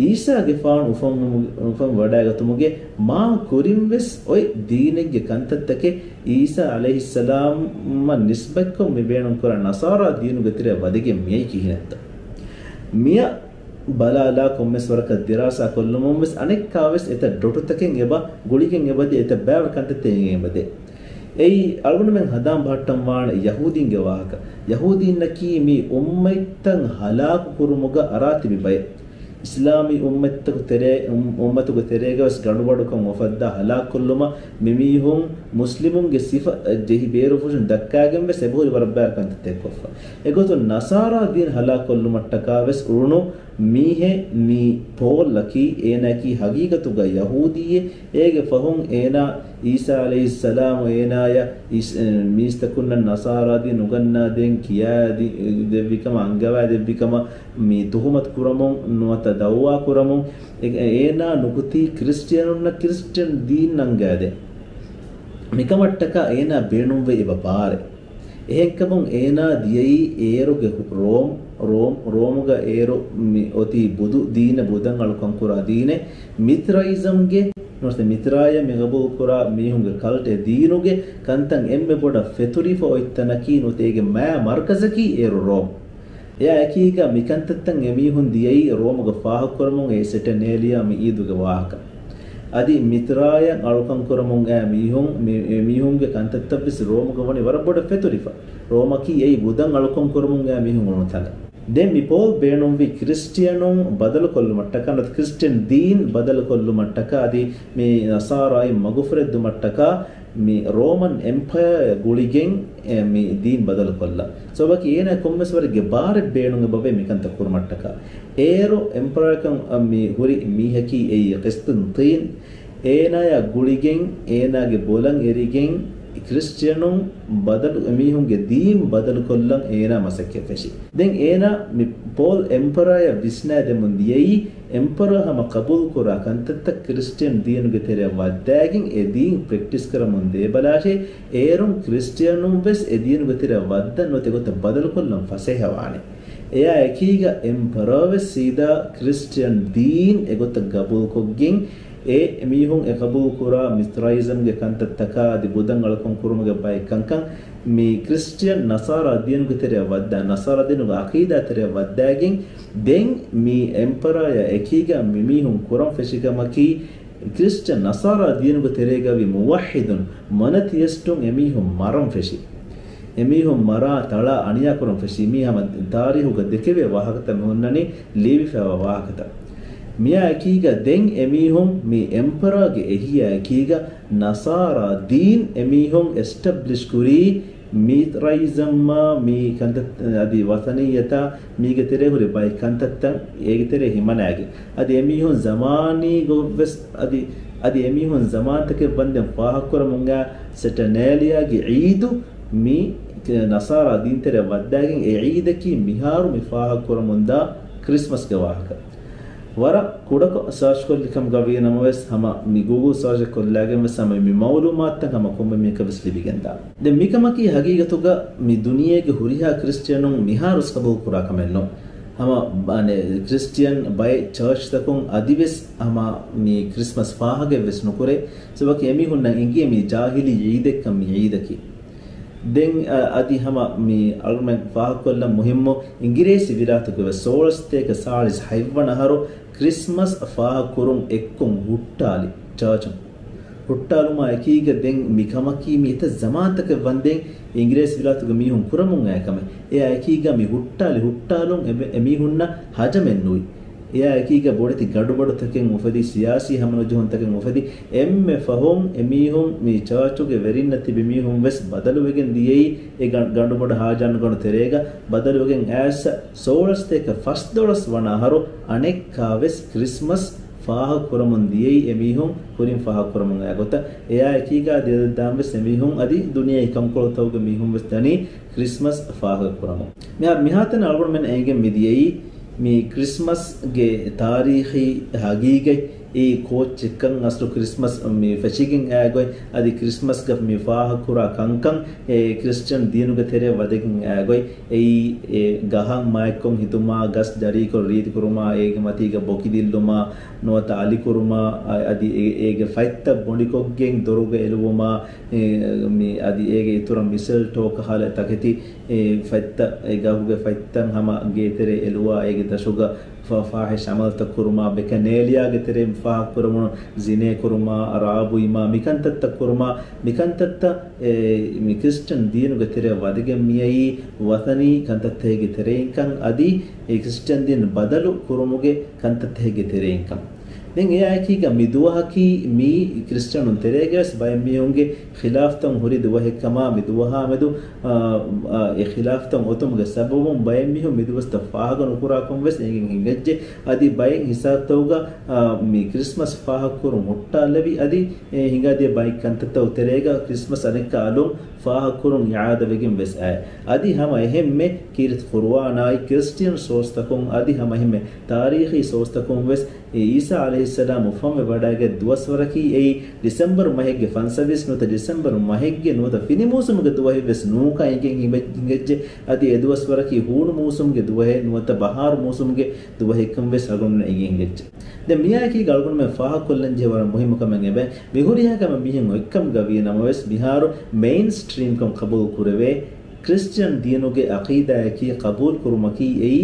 ޢީސާގެފާނު އުފަން، އުފަން ވަޑައިގަތުމުގެ މާ ކުރިން ވެސް އޮތް ދީނެއްގެ ކަންތައްތަކެއް ޢީސާ ޢަލައިހިއްސަލާމަށް ނިސްބަތްކޮށް މި ބޭނުންކުރާ ނަޞާރާ ދީނުގެ ތެރެއަށް ވަދެގެން މިއައީ ކިހިނެއްތޯ؟ މިއަށް ބަލާލާ ކޮންމެސް ވަރަކަށް ދިރާސާ ކޮށްލުމުން ވެސް އަނެއްކާވެސް އެތައް ޑޮޓުތަކެއް އެބަ ގުޅިގެން އެބަދޭ، އެތައް ބައިވަރު ކަންތައްތައް އެނގެން އެބަދޭ. އެއީ އަޅުގަނޑުމެން ހަނދާން ބަހައްޓަން ވާނެ ޔަހޫދީންގެ ވާހަކަ. ޔަހޫދީންނަކީ މި އުއްމަތްތައް ހަލާކު ކުރުމުގަ އަރާތިބި ބައެއް. އިސްލާމީ އުއްމަތްތަކު ތެރޭ-، އުއް-، އުއްމަތުގެ ތެރޭގަވެސް ގަނޑުބަޑުކަން އުފައްދާ ހަލާކުކޮށްލުމަށް މި މީހުން މުސްލިމުންގެ ސިފަ ޖެހި ބޭރުފުށުން ދައްކާގެން ވެސް އެބަހުރި ވަރަށް ބައިވަރު ކަންތައްތައް ކޮށްފަ. އެގޮތުން ނަޞާރާ ދީން ހަލާކުކޮށްލުމަށްޓަކާ ވެސް އުޅުނު މީހެއް މި ޕޯލްއަކީ، އޭނާއަކީ ހަގީގަތުގަ ޔަހޫދީއެއް. އޭގެ ފަހުން އޭނާ ޢީސާ ޢަލައިހިއްސަލާމު އޭނާޔަށް އިސް-، މީސްތަކުންނަށް ނަޞާރާ ދީން އުނގަންނާދޭން ކިޔާދި-، ދެއްވިކަމަށް، އަންގަވާ ދެއްވިކަމަށް މި ތުހުމަތު ކުރަމުން ނުވަތަ ދައުވާ ކުރަމުން އެ-، އޭނާ ނުކުތީ ކްރިސްޓިއަނުންނަށް ކްރިސްޓިއަން ދީން ނަންގާދޭން. މިކަމަށްޓަކާ އޭނާ ބޭނުންވޭ އެބަ ބާރެއް. އެހެންކަމުން އޭނާ ދިޔައީ އޭރުގެ ރޯމް، ރޯމް، ރޯމުގަ އޭރު މި އޮތީ ބުދު ދީނެއް، ބުދަށް އަޅުކަން ކުރާ ދީނެއް، މިތްރައިޒަމްގެ، ނުވަތަ މިތްރާޔަށް މި ގަބޫލު ކުރާ މީހުންގެ ކަލްޓް އެ ދީނުގެ ކަންތައް އެންމެ ބޮޑަށް ފެތުރިފަ އޮތް ތަނަކީ ނުވަތަ އޭގެ މާ މަރުކަޒަކީ އޭރު ރޯމް. އެއާ އެކީގަ މިކަންތައްތައް އެމީހުން ދިޔައީ ރޯމުގަ ފާހަގަކުރަމުން އެ ސެޓަނޭލިއާ މި އީދުގެ ވާހަކަ. އަދި މިތްރާޔަށް އަޅުކަން ކުރަމުން އައި މީހުން، މި-، އެ މީހުންގެ ކަންތައްތައްވެސް ރޯމުގަ ވަނީ ވަރަށް ބޮޑަށް ފެތުރިފަ. ރޯމަކީ އެއީ ބުދަށް އަޅުކަން ކުރަމުން އައި މީހުން އުޅުނު ތަނެއް. ދެން މި ޕޯލް ބޭނުންވީ ކްރިސްޓިއަނުން ބަދަލުކޮށްލުމަށްޓަކާ، ނުވަތަ ކްރިސްޓިއަން ދީން ބަދަލުކޮށްލުމަށްޓަކާ، އަދި މި ނަޞާރާއިން މަގުފުރެއްދުމަށްޓަކާ، މި ރޯމަން އެމްޕަޔާ ގުޅިގެން، އެ، މި ދީން ބަދަލުކޮށްލަން. ސަބަބަކީ އޭނާ ކޮންމެސް ވަރެއްގެ ބާރެއް ބޭނުން އެބަވޭ މިކަންތައް ކުރުމަށްޓަކާ. އޭރު އެމްޕަޔާކަން، އަ، މި ހުރި މީހަކީ އެއީ ޤިސްޠިންޠީން. އޭނާޔާ ގުޅިގެން، އޭނާގެ ބޮލަށް އެރިގެން، ކްރިސްޓިއަނުން ބަދަލު، އެމީހުންގެ ދީން ބަދަލުކޮށްލަން އޭނާ މަސައްކަތް ފެށި. ދެން އޭނާ މި ޕޯލް އެމްޕަރާޔަށް ވިސްނާދެމުން ދިޔައީ، އެމްޕަރާ ހަމަ ޤަބޫލުކުރާ ކަންތައްތައް ކްރިސްޓިއަން ދީނުގެ ތެރެއަށް ވައްދާގެން އެ ދީން ޕްރެކްޓިސް ކަރަމުން ދޭބަލާށޭ، އޭރުން ކްރިސްޓިއަނުން ވެސް އެ ދީނުގެ ތެރެއަށް ވައްދަން ނުވަތަ އެގޮތަށް ބަދަލުކޮށްލަން ފަސޭހަވާނެ. އެއާ އެކީގަ އެމްޕަރާ ވެސް ސީދާ ކްރިސްޓިއަން ދީން އެގޮތަށް ގަބޫލުކޮށްގެން، އެ މީހުން އެ ޤަބޫލު ކުރާ މިތްރައިޒަމްގެ ކަންތައްތަކާ އަދި ބުދަން އަޅުކަން ކުރުމުގެ ބައެއް ކަންކަން މި ކްރިސްޗިއަން ނަޞާރާ ދީނުގެ ތެރެއަށް ވައްދާ، ނަޞާރާ ދީނުގެ ޢަޤީދާ ތެރެއަށް ވައްދާގެން، ދެން މި އެމްޕަރާޔާ އެކީގަ މި މީހުން ކުރަން ފެށި ކަމަކީ، ކްރިސްޗިއަން ނަޞާރާ ދީނުގެ ތެރޭގަވި މުވައްޙިދުން، މޮނޮތިއިސްޓުން އެ މީހުން މަރަން ފެށި. އެ މީހުން މަރާ ތަޅާ އަނިޔާ ކުރަން ފެށީ. މީ ހަމަ ތާރީހުގަ ދެކެވޭ ވާހަކަތައް މި ހުންނަނީ ލިޔެވިފައިވާ ވާހަކަތައް. މިއާ އެކީގަ ދެން އެ މީހުން މި އެމްޕަރާގެ އެހީއާ އެކީގަ ނަޞާރާ ދީން އެ މީހުން އެސްޓަބްލިޝް ކުރީ މިތްރައިޒަމްއާ މި ކަންތައް އަދި ވަޠަނިއްޔަތާ މީގެ ތެރޭ ހުރި ބައެއް ކަންތައްތައް އޭގެ ތެރޭ ހިމަނާގެން. އަދި އެ މީހުން ޒަމާނީ ގޮތްވެސް އަދި، އަދި އެ މީހުން ޒަމާންތަކެއް ވަންދެން ފާހަގަކުރަމުން އާ ސެޓަނޭލިއާގެ ޢީދު މި ނަޞާރާ ދީންތެރެއަށް ވައްދާގެން އެ ޢީދަކީ މިހާރު މި ފާހަގަކުރަމުންދާ ކްރިސްމަސްގެ ވާހަކަ. ވަރަށް ކުޑަކޮށް ސާޗްކޮށްލި ކަމުގަވީ ނަމަވެސް، ހަމަ މި ގޫގުލް ސާޗެއް ކޮށްލާގެން ވެސް ހަމަ މި މައުލޫމާތުތައް ހަމަ ކޮންމެ މީހަކަށް ވެސް ލިބިގެންދާ. ދެން މިކަމަކީ ހަގީގަތުގަ މި ދުނިޔޭގެ ހުރިހާ ކްރިސްޗިއަނުން މިހާރުވެސް ޤަބޫލު ކުރާ ކަމެއްނު. ހަމަ، އަނެ، ކްރިސްޗިއަން ބައެއް ޗާޗްތަކުން އަދިވެސް ހަމަ މި ކްރިސްމަސް ފާހަގައެއްވެސް ނުކުރޭ. ސަބަބަކީ އެމީހުންނަށް އެނގޭ މީ ޖާހިލީ ޢީދެއްކަން މި ޢީދަކީ. ދެން، އަ، އަދި ހަމަ މި އަޅުމެން ފާހަގަކޮށްލަން މުހިއްމު، އިނގިރޭސި ވިލާތުގެ ވެސް ސޯޅަސަތޭކަ ސާޅީސް ހަތްވަނަ އަހަރު ކްރިސްމަސް ފާހަގަކުރުން އެއްކޮށް ހުއްޓާލި ޗާޗުން. ހުއްޓާލުމާ އެކީގަ ދެން މި ކަމަކީ މި އެތައް ޒަމާންތަކެއް ވަންދެން އިނގިރޭސި ވިލާތުގެ މީހުން ކުރަމުން އައި ކަމެއް. އެއާ އެކީގަ މި ހުއްޓާލި ހުއްޓާލުން އެ، އެ މީހުންނަށް ހަޖަމެއް ނުވި. އެއާ އެކީގަ ބޮޑެތި ގަނޑުބަޑުތަކެއް އުފެދި، ސިޔާސީ ހަމަނުޖެހުންތަކެއް އުފެދި، އެންމެ ފަހުން އެ މީހުން މި ޗާޗުގެ ވެރިންނަށް ތިބި މީހުން ވެސް ބަދަލުވެގެން ދިޔައީ އެ ގަ، ގަނޑުބަޑު ހާޖަންގަނޑު ތެރޭގަ ބަދަލުވެގެން އައިސް ސޯޅަސަތޭކަ ފަސްދޮޅަސް ވަނަ އަހަރު އަނެއްކާވެސް ކްރިސްމަސް ފާހަގަކުރަމުން ދިޔައީ އެމީހުން ކުރިން ފާހަގަކުރަމުން އައި ގޮތަށް. އެއާ އެކީގަ އަދި އަދި ދާންވެސް އެމީހުން އަދި ދުނިޔޭ ކަންކޮޅުތަކުގެ މީހުންވެސް ދަނީ ކްރިސްމަސް ފާހަގަކުރަމުން. މިހާރު މިހާތަނަށް އަޅުގަނޑުމެން އެނގެން މިދިޔައީ މި ކްރިސްމަސްގެ ތާރީޚީ ހަގީގަތް އެއީ ކޯއްޗެއްކަން. އަސްލު ކްރިސްމަސް މި ފެށިގެން އައި ގޮތް އަދި ކްރިސްމަސްގަ މި ފާހަގަކުރާ ކަންކަން އެ ކްރިސްޗަން ދީނުގެ ތެރެއަށް ވަދެގެން އައި ގޮތް އެއީ އެ ގަހަށް މާތްކޮށް ހިތުމާ، ގަސް ޖަރީކޮށް ރީތި ކުރުމާ، އޭގެ މަތީގަ ބޮކި ދިއްލުމާ، ނުވަތަ އަލި ކުރުމާ، އަ، އަދި އެ، އޭގެ ފަތްތައް ބޮނޑިކޮށްގެން ދޮރުގަ އެލުވުމާ، އެ، މި، އަދި އޭގެ އިތުރަށް މިސެލްޓޯ ކަހަލަ ތަކެތި، އެ، ފަތްތައް، އެ ގަހުގެ ފަތްތައް ހަމަ ގޭތެރެ އެލުވާ، އޭގެ ދަށުގަ ފަ، ފާހިޝް އަމަލްތައް ކުރުމާ، ބެކެނޭލިއާގެ ތެރެއިން ފާހަގަކުރަމުން ޒިނޭ ކުރުމާ، ރާބުއިމާ، މިކަންތައްތައް ކުރުމާ، މިކަންތައްތައް އެ، މި ކްރިސްޗަން ދީނުގެ ތެރެއަށް ވަދެގެން މިއައީ ވަޠަނީ ކަންތައްތަކެއްގެ ތެރެއިންކަން އަދި އެ ކްރިސްޗަން ދީން ބަދަލު ކުރުމުގެ ކަންތައްތަކެއްގެ ތެރެއިންކަން. ދެން އެއާއެކީގަ މި ދުވަހަކީ މީ ކްރިސްޗަނުން ތެރޭގަވެސް ބައެއް މީހުންގެ ޚިލާފްތައް ހުރި ދުވަހެއްކަމާ، މި ދުވަހާ މެދު، އާ، އާ، އެ ޚިލާފްތައް އޮތުމުގެ ސަބަބުން ބައެއް މީހުން މި ދުވަސްތައް ފާހަގަ ނުކުރާކަން ވެސް އެނގެން ހިނގައްޖެ. އަދި ބައެއް ހިސާބުތަކުގަ، އާ، މި ކްރިސްމަސް ފާހަގަކުރުން ހުއްޓާލެވި އަދި އެ ހިނގާދިޔަ ބައެއް ކަންތައްތައް ތެރޭގަ ކްރިސްމަސް އަނެއްކާ އަލުން ފާހަގަކުރުން އިޢާދަވެގެން ވެސް އައި. އަދި ހަމަ އެހެންމެ ކީރިތި ޤުރުއާނާއި ކްރިސްޓިއަން ސޯސްތަކުން އަދި ހަމަ އެހެންމެ ތާރީޚީ ސޯސްތަކުން ވެސް އެ އީސާ ޢަލައިހިއްސަލާމް އުފަންވެ ވަޑައިގަތް ދުވަސްވަރަކީ އެއީ ޑިސެމްބަރު މަހެއްގެ ފަންސަވީސް ނުވަތަ ޑިސެމްބަރު މަހެއްގެ ނުވަތަ ފިނި މޫސުމުގެ ދުވަހެއް ވެސް ނޫންކަން އެނގެން ހިނގަ، ހިނގައްޖެ. އަދި އެ ދުވަސްވަރަކީ ހޫނު މޫސުމުގެ ދުވަހެއް ނުވަތަ ބަހާރު މޫސުމުގެ ދުވަހެއްކަން ވެސް އަޅުގަނޑުމެން އެނގެން ހިނގައްޖެ. ދެން މިއާއެކީގަ އަޅުގަނޑުމެން ފާހަގަކޮށްލަން ޖެހޭ ވަރަށް މުހިއްމު ކަމެއް އެބަ، މިހުރިހާ ކަމެއް މިހެން އޮތްކަމުގަ ވީ ނަމަވެސް، މިހާރު މެއިން ސްޓްރީމްކަން ޤަބޫލު ކުރެވޭ، ކްރިސްޗިއަން ދީނުގެ ޢަޤީދާއަކީ ޤަބޫލު ކުރުމަކީ އެއީ،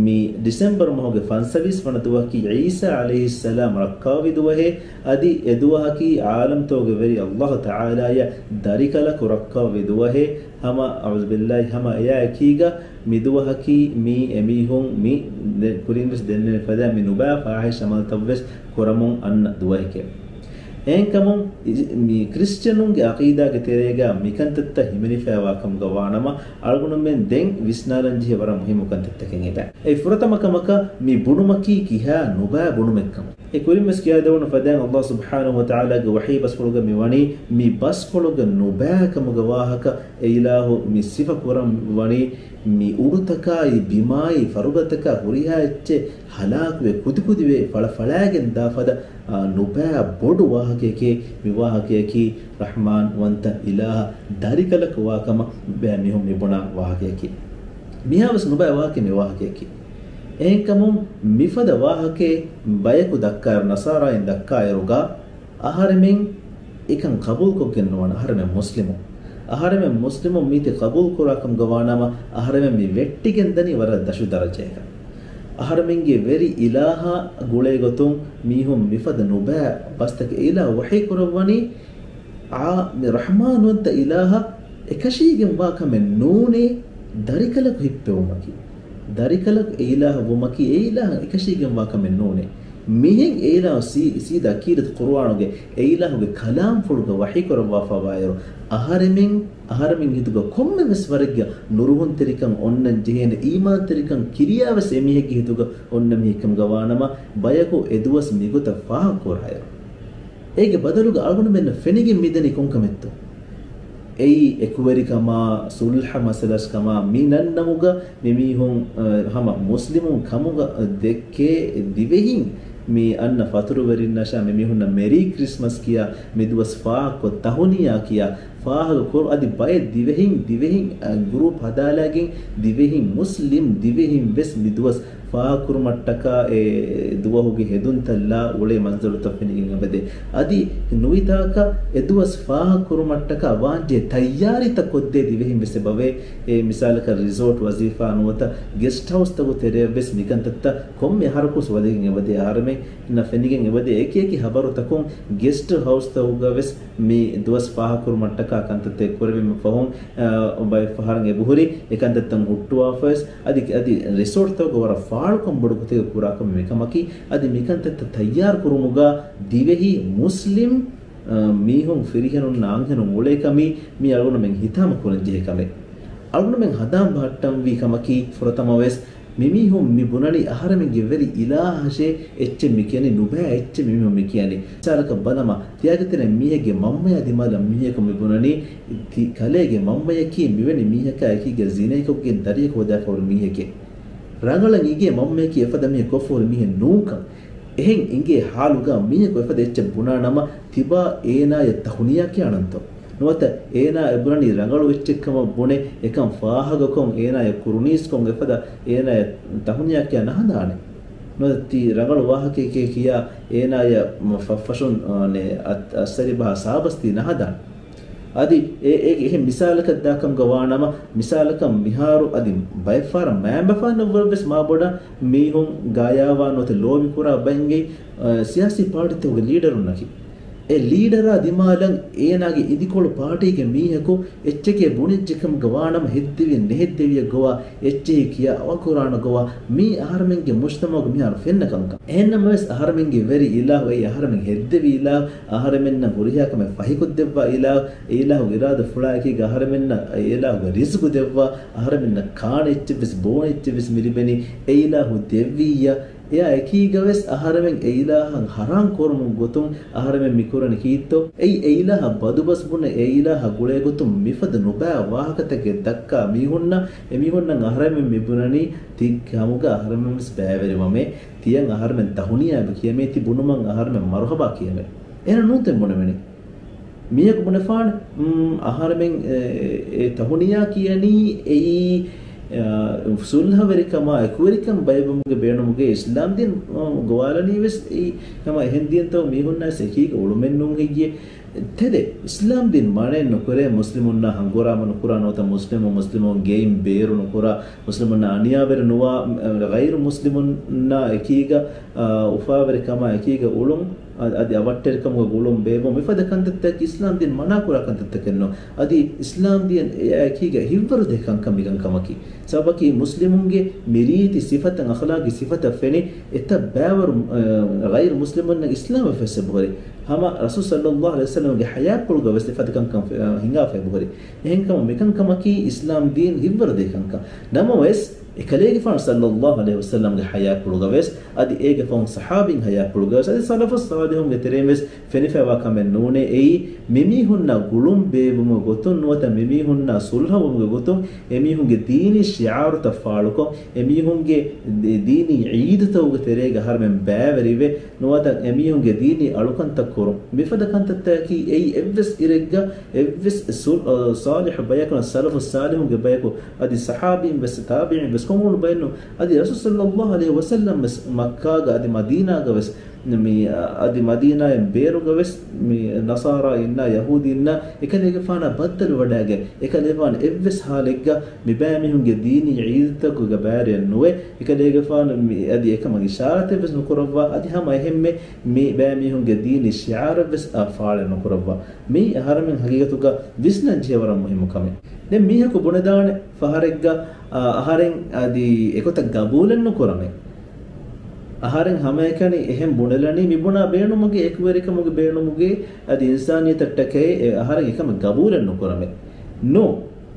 މި ޑިސެމްބަރު މަހުގެ ފަންސަވީސް ވަނަ ދުވަހަކީ ޢީސާ ޢަލައިހިއްސަލާމް ރައްކާވި ދުވަހެއް، އަދި އެ ދުވަހަކީ ޢާލަމްތަކުގެ ވެރި ﷲ ތަޢާލާޔަށް ދަރިކަލަކު ރައްކާވި ދުވަހެއް، ހަމަ، އަޢޫޛުބިﷲ، ހަމަ އެއާއެކީގަ މި ދުވަހަކީ މީ އެމީހުން މި ދެ، ކުރިން ވެސް ދެންނެވި ފަދަ މި ނުބައި ފާހިޝް ޢަމަލްތައް ވެސް ކުރަމުން އަންނަ ދުވަހެކޭ. އެހެންކަމުން މި ކްރިސްޗަނުންގެ ޢަޤީދާގެ ތެރޭގަ މިކަންތައްތައް ހިމެނިފައިވާ ކަމުގަ ވާނަމަ، އަޅުގަނޑުމެން ދެން ވިސްނާލަން ޖެހޭ ވަރަށް މުހިއްމު ކަންތައްތަކެއް އެބަ. އެ ފުރަތަމަ ކަމަކަށް މި ބުނުމަކީ ކިހާ ނުބައި ބުނުމެއްކަމަށް. އެ ކުރިން ވެސް ކިޔާދެވުނު ފަދައިން ﷲ ސުބްޙާނަހޫ ވަތަޢާލާގެ ވަޙީ ބަސްފުޅުގަ މި ވަނީ މި ބަސްފުޅުގެ ނުބައި ކަމުގެ ވާހަކަ. އެ އިލާހު މި ސިފަ ކުރަން ވަނީ މި އުޑުތަކާއި ބިމާއި ފަރުބަތަކާ ހުރިހާ އެއްޗެއް ހަލާކުވެ ކުދިކުދިވެ ފަޅަފަޅާގެން ދާ ފަދަ، އާ، ނުބައި ބޮޑު ވާހަކައެކޭ. މި ވާހަކަޔަކީ ރަޙްމާން ވަންތަ އިލާހަށް ދަރިކަލަކު ވާކަމަށް ނުބައި މީހުން މި ބުނާ ވާހަކަޔަކީ. މިހާވެސް ނުބައި ވާހަކަ މި ވާހަކަޔަކީ. އެހެންކަމުން މިފަދަ ވާހަކައެއް ބަޔަކު ދައްކާއިރު، ނަޞާރާއިން ދައްކާއިރުގަ، އަހަރެމެން އެކަން ޤަބޫލުކޮށްގެން ނުވާނެ. އަހަރެމެން މުސްލިމު. އަހަރެމެން މުސްލިމުން މީތި ޤަބޫލުކުރާކަމުގަ ވާނަމަ، އަހަރެމެން މި ވެއްޓިގެން ދަނީ ވަރަށް ދަށު ދަރަޖައަކަށް. އަހަރެމެންގެ ވެރި އިލާހާ ގުޅޭގޮތުން މީހުން މިފަދަ ނުބައި ބަސްތަކެއް އެ އިލާހު ވަޙީ ކުރައްވަނީ، އާ، މި ރަޙްމާންވަންތަ އިލާހަށް އެކަށީގެންވާ ކަމެއް ނޫނޭ، ދަރިކަލަކު ހިއްޕެވުމަކީ. ދަރިކަލަކު އެ އިލާހަށް ވުމަކީ އެ އިލާހަށް އެކަށީގެންވާ ކަމެއް ނޫނޭ. މިހެން އެ އިލާހު ސީ-، ސީދާ އަކީދަތު ޤުރުއާނުގެ އެ އިލާހުގެ ކަލާމްފުޅުގަ ވަޙީ ކުރައްވާފަވާއިރު، އަހަރެމެން، އަހަރެމެން ހިތުގަ ކޮންމެވެސް ވަރެއްގަ ނުރުހުންތެރިކަން އޮންނަން ޖެހޭނެ އީމާންތެރިކަން ކިރިޔާވެސް އެމީހެއްގެ ހިތުގަ އޮންނަ މީހެއްކަމުގަ ވާނަމަ، ބަޔަކު އެދުވަސް މިގޮތަށް ފާހަގަކުރާއިރު، އޭގެ ބަދަލުގަ އަޅުގަނޑުމެންނަށް ފެނިގެން މިދަނީ ކޮންކަމެއްތޯ؟ އެއީ އެކުވެރިކަމާ، ސުލްހަ މަސަލަސްކަމާ، މި ނަންނަމުގަ މިމީހުން، އަ، ހަމަ މުސްލިމުން ކަމުގަ ދެއްކޭ ދިވެހިން މި އަންނަ ފަތުރުވެރިންނަށާ މިމީހުންނަށް މެރީ ކްރިސްމަސް ކިޔާ، މިދުވަސް ފާހަގަކޮށް ތަހުނިޔާ ކިޔާ، ފާހަގަކުރު އަދި ބައެއް ދިވެހިން، ދިވެހިން، އަ، ގްރޫޕް ހަދާލައިގެން ދިވެހިން މުސްލިމް ދިވެހިން ވެސް މިދުވަސް ފާހަގަކުރުމަށްޓަކާ އެ ދުވަހުގެ ހެދުންތައްލާ އުޅޭ މަންޒަރުތައް ފެނިގެން އެބަދޭ. އަދި ނުވިތާކަށް އެދުވަސް ފާހަގަކުރުމަށްޓަކާ ވާންޖެހޭ ތައްޔާރީތައް ކޮށްދޭ ދިވެހިން ވެސް އެބަވޭ. އެ މިސާލަކަށް ރިސޯޓް ވަޒީފާ ނުވަތަ ގެސްޓް ހައުސްތަކު ތެރެއަށް ވެސް މިކަންތައްތައް ކޮންމެ އަހަރަކު ވެސް ވަދެގެން އެބަދޭ. އަހަރެމެންނަށް ފެނިގެން އެބަދޭ އެކި އެކި ހަބަރުތަކުން ގެސްޓް ހައުސްތަކުގަ ވެސް މި ދުވަސް ފާހަގަކުރުމަށްޓަކާ ކަންތައްތައް ކުރެވީމަ ފަހުން، އަ، ބައެއް ފަހަރަށް އެބަހުރި އެކަންތައްތައް ހުއްޓުވާފަވެސް، އަދި، އަދި ރިސޯޓްތަކުގަ ވަރަށް ފާޅުކަން ބޮޑު ގޮތެއް ކުރާކަމެއް މިކަމަކީ، އަދި މިކަންތައްތައް ތައްޔާރު ކުރުމުގަ ދިވެހި މުސްލިމް، އަ، މީހުން ފިރިހެނުންނާ އަންހެނުން އުޅޭ ކަމީ މީ އަޅުގަނޑުމެން ހިތާމަ ކުރަން ޖެހޭ ކަމެއް. އަޅުގަނޑުމެން ހަނދާން ބަހައްޓަންވީ ކަމަކީ ފުރަތަމަވެސް، މިމީހުން މި ބުނަނީ އަހަރެމެންގެ ވެރި އިލާހަށޭ އެއްޗެއް މި ކިޔަނީ، ނުބައި އެއްޗެއް މިމީހުން މި ކިޔަނީ. މިސާލަކަށް ބަލަމާ، ތިޔާގެ ތެރެއިން މީހެއްގެ މަންމަޔާ ދިމާލަށް މީހަކު މި ބުނަނީ، ތި ކަލޭގެ މަންމަޔަކީ މިވެނި މީހަކާ އެކީގަ ޒިނައެއްކޮށްގެން ދަރިޔަކު ހޯދާފަ ހުރި މީހެކޭ. ރަނގަޅަށް އިނގޭ މަންމަޔަކީ އެފަދަ މީހެއް ކޮށްފަ ހުރި މީހެއް ނޫންކަން. އެހެން އިނގޭ ހާލުގަ މީހަކު އެފަދަ އެއްޗެއް ބުނާ ނަމަ، ތިބާ އޭނާޔަށް ތަހުނިޔާ ކިޔާނަންތޯ؟ ނުވަތަ އޭނާ އެބުނަނީ ރަނގަޅު އެއްޗެއްކަމަށް ބުނެ، އެކަން ފާހަގަކޮށް، އޭނާޔަށް ކުރުނީސްކޮށް އެފަދަ އޭނާޔަށް ތަހުނިޔާ ކިޔާ ނަހަނދާނެ. ނުވަތަ ތީ ރަނގަޅު ވާހަކައެކޭ ކިޔާ އޭނާޔަށް މަ-، ފަށްފަށުން، އަ، ނެ-، އަތް-، އައްސަރިބަހާ ސާބަސް ތީ ނަހަނދާނެ. އަދި އެ-، އޭގެ އެހެން މިސާލަކަށް ދާކަމުގަ ވާނަމަ، މިސާލަކަށް މިހާރު އަދި ބައެއްފަހަރަށް މައިންބަފާނަށްވުރެ ވެސް މާބޮޑަށް މީހުން ގާޔާވާ ނުވަތަ ލޯބިކުރާ ބައެއްގެ، އަ، ސިޔާސީ ޕާޓީތަކުގެ ލީޑަރުންނަކީ. އެ ލީޑަރާ ދިމާލަށް އޭނާގެ އިދިކޮޅު ޕާޓީގެ މީހަކު އެއްޗެކޭ ބުނިއްޖެކަމުގަ ވާނަމަ ހެއްދެވިޔަ ނެހެއްދެވިޔަ ގޮވާ، އެއްޗެހި ކިޔާ އަވަކުރާނަ ގޮވާ، މީ އަހަރެމެންގެ މުޖްތަމަޢުގަ މިހާރު ފެންނަ ކަންކަން. އެހެންނަމަވެސް އަހަރެމެންގެ ވެރި އިލާހު އެއީ އަހަރެމެން ހެއްދެވި އިލާހު، އަހަރެމެންނަށް ހުރިހާ ކަމެއް ފަހިކޮށްދެއްވާ އިލާހު، އެ އިލާހުގެ އިރާދަފުޅާއެކީގަ އަހަރެމެންނަށް އެ އިލާހުގެ ރިޒްގު ދެއްވާ، އަހަރެމެންނަށް ކާނެ އެއްޗެއްވެސް ބޯނެ އެއްޗެއްވެސް މިލިބެނީ އެ އިލާހު ދެއްވިއްޔާ، އެއާ އެކީގަވެސް އަހަރެމެން އެ އިލާހަށް ހަރާން ކުރުމުގެ ގޮތުން އަހަރެމެން މިކުރަނީ ކީއްތޯ؟ އެއީ އެ އިލާހަށް ބަދުބަސް ބުނެ އެ އިލާހާ ގުޅޭގޮތުން މިފަދަ ނުބައި ވާހަކަތަކެއް ދައްކާ މީހުންނަށް، އެމީހުންނަށް އަހަރެމެން މިބުނަނީ ތި ކަމުގަ އަހަރެމެންވެސް ބައިވެރިވަމޭ، ތިޔަށް އަހަރެމެން ތަހުނިޔާ ކިޔަމޭ، ތި ބުނުމަށް އަހަރެމެން މަރުހަބާ ކިޔަމޭ. އެހެން ނޫންތަ ބުނެވެނީ؟ މީހަކު ބުނެފާނެ، މް، އަހަރެމެން އެ، އެ ތަހުނިޔާ ކިޔަނީ އެއީ، އަ، ސުލްހަވެރިކަމާ އެކުވެރިކަން ބައިވުމުގެ ބޭނުމުގެ އިސްލާމްދީން، އަ، ގޮވާލަނީވެސް އެއީ ހަމަ އެހެން ދީންތޯ މީހުންނާސް އެކީގަ އުޅުމެއްނޫން ހެއްޔޭ؟ ތެދެއް، އިސްލާމްދީން މަނައެއް ނުކުރޭ މުސްލިމުންނާ ހަނގުރާމަ ނުކުރާ ނުވަތަ މުސްލިމު މުސްލިމުން ގެއިން ބޭރު ނުކުރާ، މުސްލިމުންނާ އަނިޔާވެރި ނުވާ، އަ، ޣައިރު މުސްލިމުންނާ އެކީގަ، އަ، އުފާވެރިކަމާ އެކީގަ އުޅުން، އަ-، އަދި އަވަށްޓެރިކަމުގަ ގުޅުން ބޭއްވުން މިފަދަ ކަންތައްތަކަކީ އިސްލާމްދީން މަނާކުރާ ކަންތައްތަކެއްނޫން. އަދި އިސްލާމްދީން އެއާއެކީގަ ހިތްވަރުދޭ ކަންކަން މިކަންކަމަކީ. ސަބަބަކީ މުސްލިމުންގެ މިރީތި ސިފަތައް އަޚްލާގީ ސިފަތައް ފެނި އެތައް ބައިވަރު، އަ، ޣައިރު މުސްލިމުންނަށް އިސްލާމްވެފަ އެބަހުރި. ހަމަ ރަސޫލު ޞައްލައްލާހު ޢަލައިހި ވަސައްލަމްގެ ޙަޔާތްޕުޅުގަ ވެސް އެފަދަ ކަންކަން ފެ-، އަ، ހިނގާފަ އެބަހުރި. އެހެންކަމުން މިކަންކަމަކީ އިސްލާމްދީން ހިތްވަރުދޭ ކަންކަން. ނަމަވެސް، އެކަލޭގެފާނު ޞައްލައްލާހު ޢަލައިހި ވަސައްލަމްގެ ޙަޔާތްޕުޅުގަވެސް، އަދި އޭގެ ފަހުން ޞަޙާބީން ޙަޔާތްޕުޅުގަވެސް، އަދި ސަލަފުއް ޞާލިޙުންގެ ތެރެއިންވެސް ފެނިފައިވާ ކަމެއް ނޫނޭ. އެއީ، މިމީހުންނާ ގުޅުން ބޭއްވުމުގެ ގޮތުން ނުވަތަ މިމީހުންނާ ޞުލްޙަވުމުގެ ގޮތުން، އެމީހުންގެ ދީނީ ޝިޢާރުތައް ފާޅުކޮށް، އެމީހުންގެ ދީ-، ދީނީ ޢީދުތަކުގެ ތެރޭގަ އަހަރުމެން ބައިވެރިވެ، ނުވަތަ އެމީހުންގެ ދީނީ އަޅުކަންތައް ކުރުން. މިފަދަ ކަންތައްތަކަކީ އެއީ އެއްވެސް އިރެއްގަ އެއްވެސް ޞު-، ޞާލިޙު ބަޔަކު، ސަލަފުއް ޞާލިޙުންގެ ބަޔަކު، އަދި ޞަޙާބީން ވެސް، ތާބިޢީން ވެސް ކޮމުނު ބައެއްނު. އަދި ރަސޫލު ޞައްލައްލާހު ޢަލައިހި ވަސައްލަމް ވެސް މައްކާގަ އަދި މަދީނާގަ ވެސް މި، އަދި މަދީނާއިން ބޭރުގަ ވެސް މި ނަޞާރާއިންނާ ޔަހޫދީންނާ އެކަލޭގެފާނާ ބައްދަލު ވަޑައިގެން، އެކަލޭގެފާނު އެއްވެސް ހާލެއްގަ މި ބައިމީހުންގެ ދީނީ ޢީދުތަކުގެ ބައިވެރިއެއް ނުވޭ. އެކަލޭގެފާނު މި އަދި އެކަމަށް އިޝާރަތެއް ވެސް ނުކުރައްވާ. އަދި ހަމަ އެހެންމެ މި ބައިމީހުންގެ ދީނީ ޝިޢާރެއް ވެސް އާ ފާޅެއް ނުކުރައްވާ. މީ އަހަރެމެން ހަގީގަތުގަ ވިސްނަން ޖެހޭ ވަރަށް މުހިއްމު ކަމެއް. ދެން މީހަކު ބުނެދާނެ ފަހަރެއްގަ، އާ، އަހަރެން އަދި އެގޮތަށް ގަބޫލެއް ނުކުރަމޭ. އަހަރެން ހަމައެކަނި އެހެން ބުނެލަނީ މިބުނާ ބޭނުމުގެ އެކުވެރިކަމުގެ ބޭނުމުގެ އަދި އިންސާނިއްޔަތަށްޓަކައި އެ އަހަރެން އެކަމަށް ގަބޫލެއް ނުކުރަމޭ. ނޫން.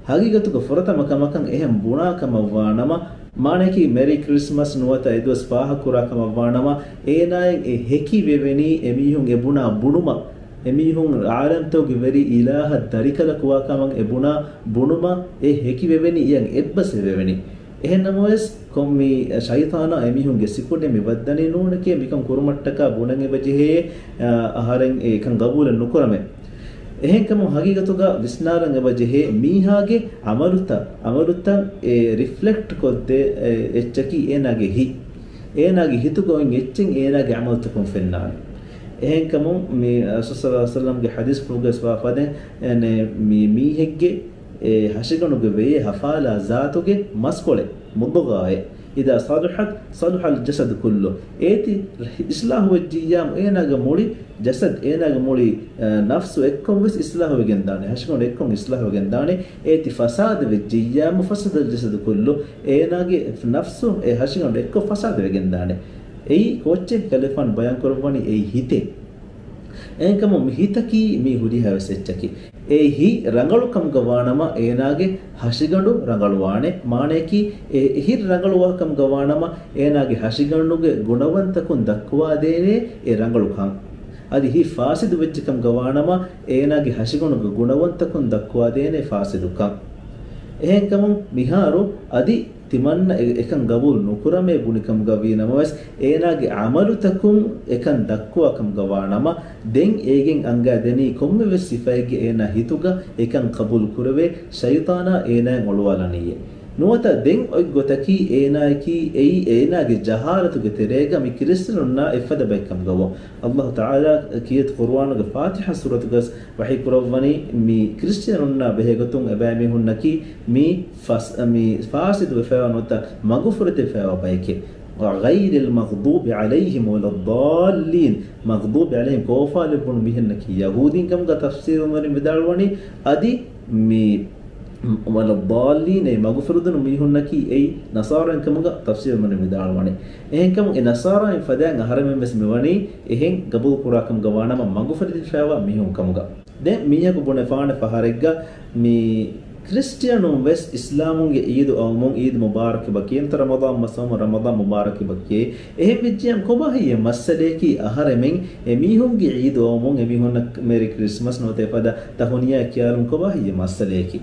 ހަގީގަތުގަ ފުރަތަމަ ކަމަކަށް އެހެން ބުނާ ކަމަށްވާނަމަ، މާނައަކީ މެރީ ކްރިސްމަސް ނުވަތަ އެދުވަސް ފާހަގަކުރާ ކަމަށްވާނަމަ، އޭނާއަށް އެ ހެކިވެވެނީ އެމީހުން އެ ބުނާ ބުނުމަށް، އެމީހުން ޢާލަމްތަކުގެ ވެރި އިލާހަށް ދަރިކަލަކުވާ ކަމަށް އެ ބުނާ ބުނުމަށް އެ ހެކިވެވެނީ އެޔަށް އެއްބަސްވެވެނީ. އެހެންނަމަވެސް، ކޮން މި ޝައިޠާނާ އެމީހުންގެ ސިކުނޑެއް މި ވައްދަނީ ނޫނެކޭ، މިކަން ކުރުމަށްޓަކާ ބުނަން އެބަޖެހޭ، އަ، އަހަރެން އެކަން ގަބޫލެއް ނުކުރަމޭ. އެހެންކަމުން ހަގީގަތުގަ ވިސްނާލަން އެބަޖެހޭ މީހާގެ އަމަލުތައް، އަމަލުތައް އެ ރިފްލެކްޓް ކޮށްދޭ، އެ، އެއްޗަކީ އޭނާގެ ހިތް. އޭނާގެ ހިތުގަ އޮތް އެއްޗެއް އޭނާގެ އަމަލުތަކުން ފެންނާނެ. އެހެންކަމުން މި ރަސޫލު ޞައްލައްލާހު ޢަލައިހި ވަސައްލަމްގެ ޙަދީޘްފުޅުގަ ވާ ފަދައިން، އެ، މި މީހެއްގެ އެ ހަށިގަނޑުގެ ވެޔޭ ހަފާލާ ޒާތުގެ މަސްކޮޅެއް، މުޟުޣާއެއް. إذا صلحت صلح الجسد كله. އޭތި އިޞްލާޙުވެއްޖިއްޔާމު އޭނާގެ މުޅި ޖަސަދް، އޭނާގެ މުޅި، އަ، ނަފްސު އެއްކޮށް ވެސް އިޞްލާޙުވެގެންދާނެ. ހަށިގަނޑު އެއްކޮށް އިޞްލާޙުވެގެންދާނެ. އޭތި ފަސާދަވެއްޖިއްޔާމު فسد الجسد كله. އޭނާގެ ނަފްސު އެ ހަށިގަނޑު އެއްކޮށް ފަސާދަވެގެންދާނެ. އެއީ ކޯއްޗެއް ކަލޭގެފާނު ބަޔާންކުރައްވަނީ އެއީ ހިތޭ. އެހެންކަމުން މި ހިތަކީ މީ ހުރިހާވެސް އެއްޗަކީ. އެ ހިތް ރަނގަޅުކަމުގަ ވާނަމަ އޭނާގެ ހަށިގަނޑު ރަނގަޅުވާނެ. މާނަޔަކީ އެ ހިތް ރަނގަޅުވާކަމުގަ ވާނަމަ އޭނާގެ ހަށިގަނޑުގެ ގުނަވަންތަކުން ދައްކުވާދޭނެ އެ ރަނގަޅުކަން. އަދި ހިތް ފާސިދު ވެއްޖެކަމުގަ ވާނަމަ އޭނާގެ ހަށިގަނޑުގެ ގުނަވަންތަކުން ދައްކުވާދޭނެ ފާސިދުކަން. އެހެންކަމުން މިހާރު އަދި ތިމަންނަ އެ، އެކަން ގަބޫލު ނުކުރަމޭ ބުނިކަމުގަ ވީ ނަމަވެސް، އޭނާގެ ޢަމަލުތަކުން އެކަން ދައްކުވާ ކަމުގަ ވާ ނަމަ، ދެން އޭގެން އަންގާ ދެނީ ކޮންމެވެސް ސިފައެއްގެ އޭނާ ހިތުގަ އެކަން ޤަބޫލު ކުރެވޭ ޝައިޠާނާ އޭނާއަށް އޮޅުވާލަނީއޭ. ނުވަތަ ދެން އޮތް ގޮތަކީ އޭނާއަކީ އެއީ އޭނާގެ ޖަހާލަތުގެ ތެރޭގަ މި ކްރިސްޓިއަނުންނާ އެއްފަދަ ބައެއް ކަމުގަ ވޯ. ﷲ ތަޢާލާ ކީރިތި ޤުރުއާނުގެ ފާތިޙާ ސޫރަތުގަސް ވަޙީ ކުރައްވަނީ މި ކްރިސްޓިއަނުންނާ ބެހޭގޮތުން އެބައިމީހުންނަކީ މި ފަސް-، މި ފާސިދުވެފައިވާ ނުވަތަ މަގުފުރެދިފައިވާ ބައެކޭ. غير المغضوب عليهم ولا الضالين. މަޣްޟޫބި ޢަލައިހިމް ކޯފާލެއްވުނު މީހުންނަކީ ޔަހޫދީން ކަމުގަ ތަފްސީރުވެރިން ވިދާޅުވަނީ، އަދި މި ولا الضالين އެ މަގުފުރެދުނު މީހުންނަކީ އެއީ ނަޞާރާއިން ކަމުގަ ތަފްސީރުވެރިން ވިދާޅުވަނީ. އެހެންކަމުން އެ ނަޞާރާއިން ފަދައިން އަހަރެމެން ވެސް މިވަނީ އެހެން ގަބޫލު ކުރާ ކަމުގަ ވާނަމަ މަގުފުރެދިފައިވާ މީހުން ކަމުގަ. ދެން މީހަކު ބުނެފާނެ ފަހަރެއްގަ މި ކްރިސްޓިއަނުން ވެސް އިސްލާމުންގެ ޢީދު އައުމުން ޢީދު މުބާރަކް ބަކި، އެންތަ ރަމަޟާން މަސް އައުމުން ރަމަޟާން މުބާރަކް ބަކި. އެހެން ވެއްޖިއްޔާމު ކޮބާ ހެއްޔޭ މައްސަލަޔަކީ؟ އަހަރެމެން އެމީހުންގެ ޢީދު އައުމުން އެމީހުންނަށް މެރީ ކްރިސްމަސް ނުވަތަ އެފަދަ ތަހުނިޔާ ކިޔާލުން ކޮބާ ހެއްޔޭ މައްސަލަޔަކީ؟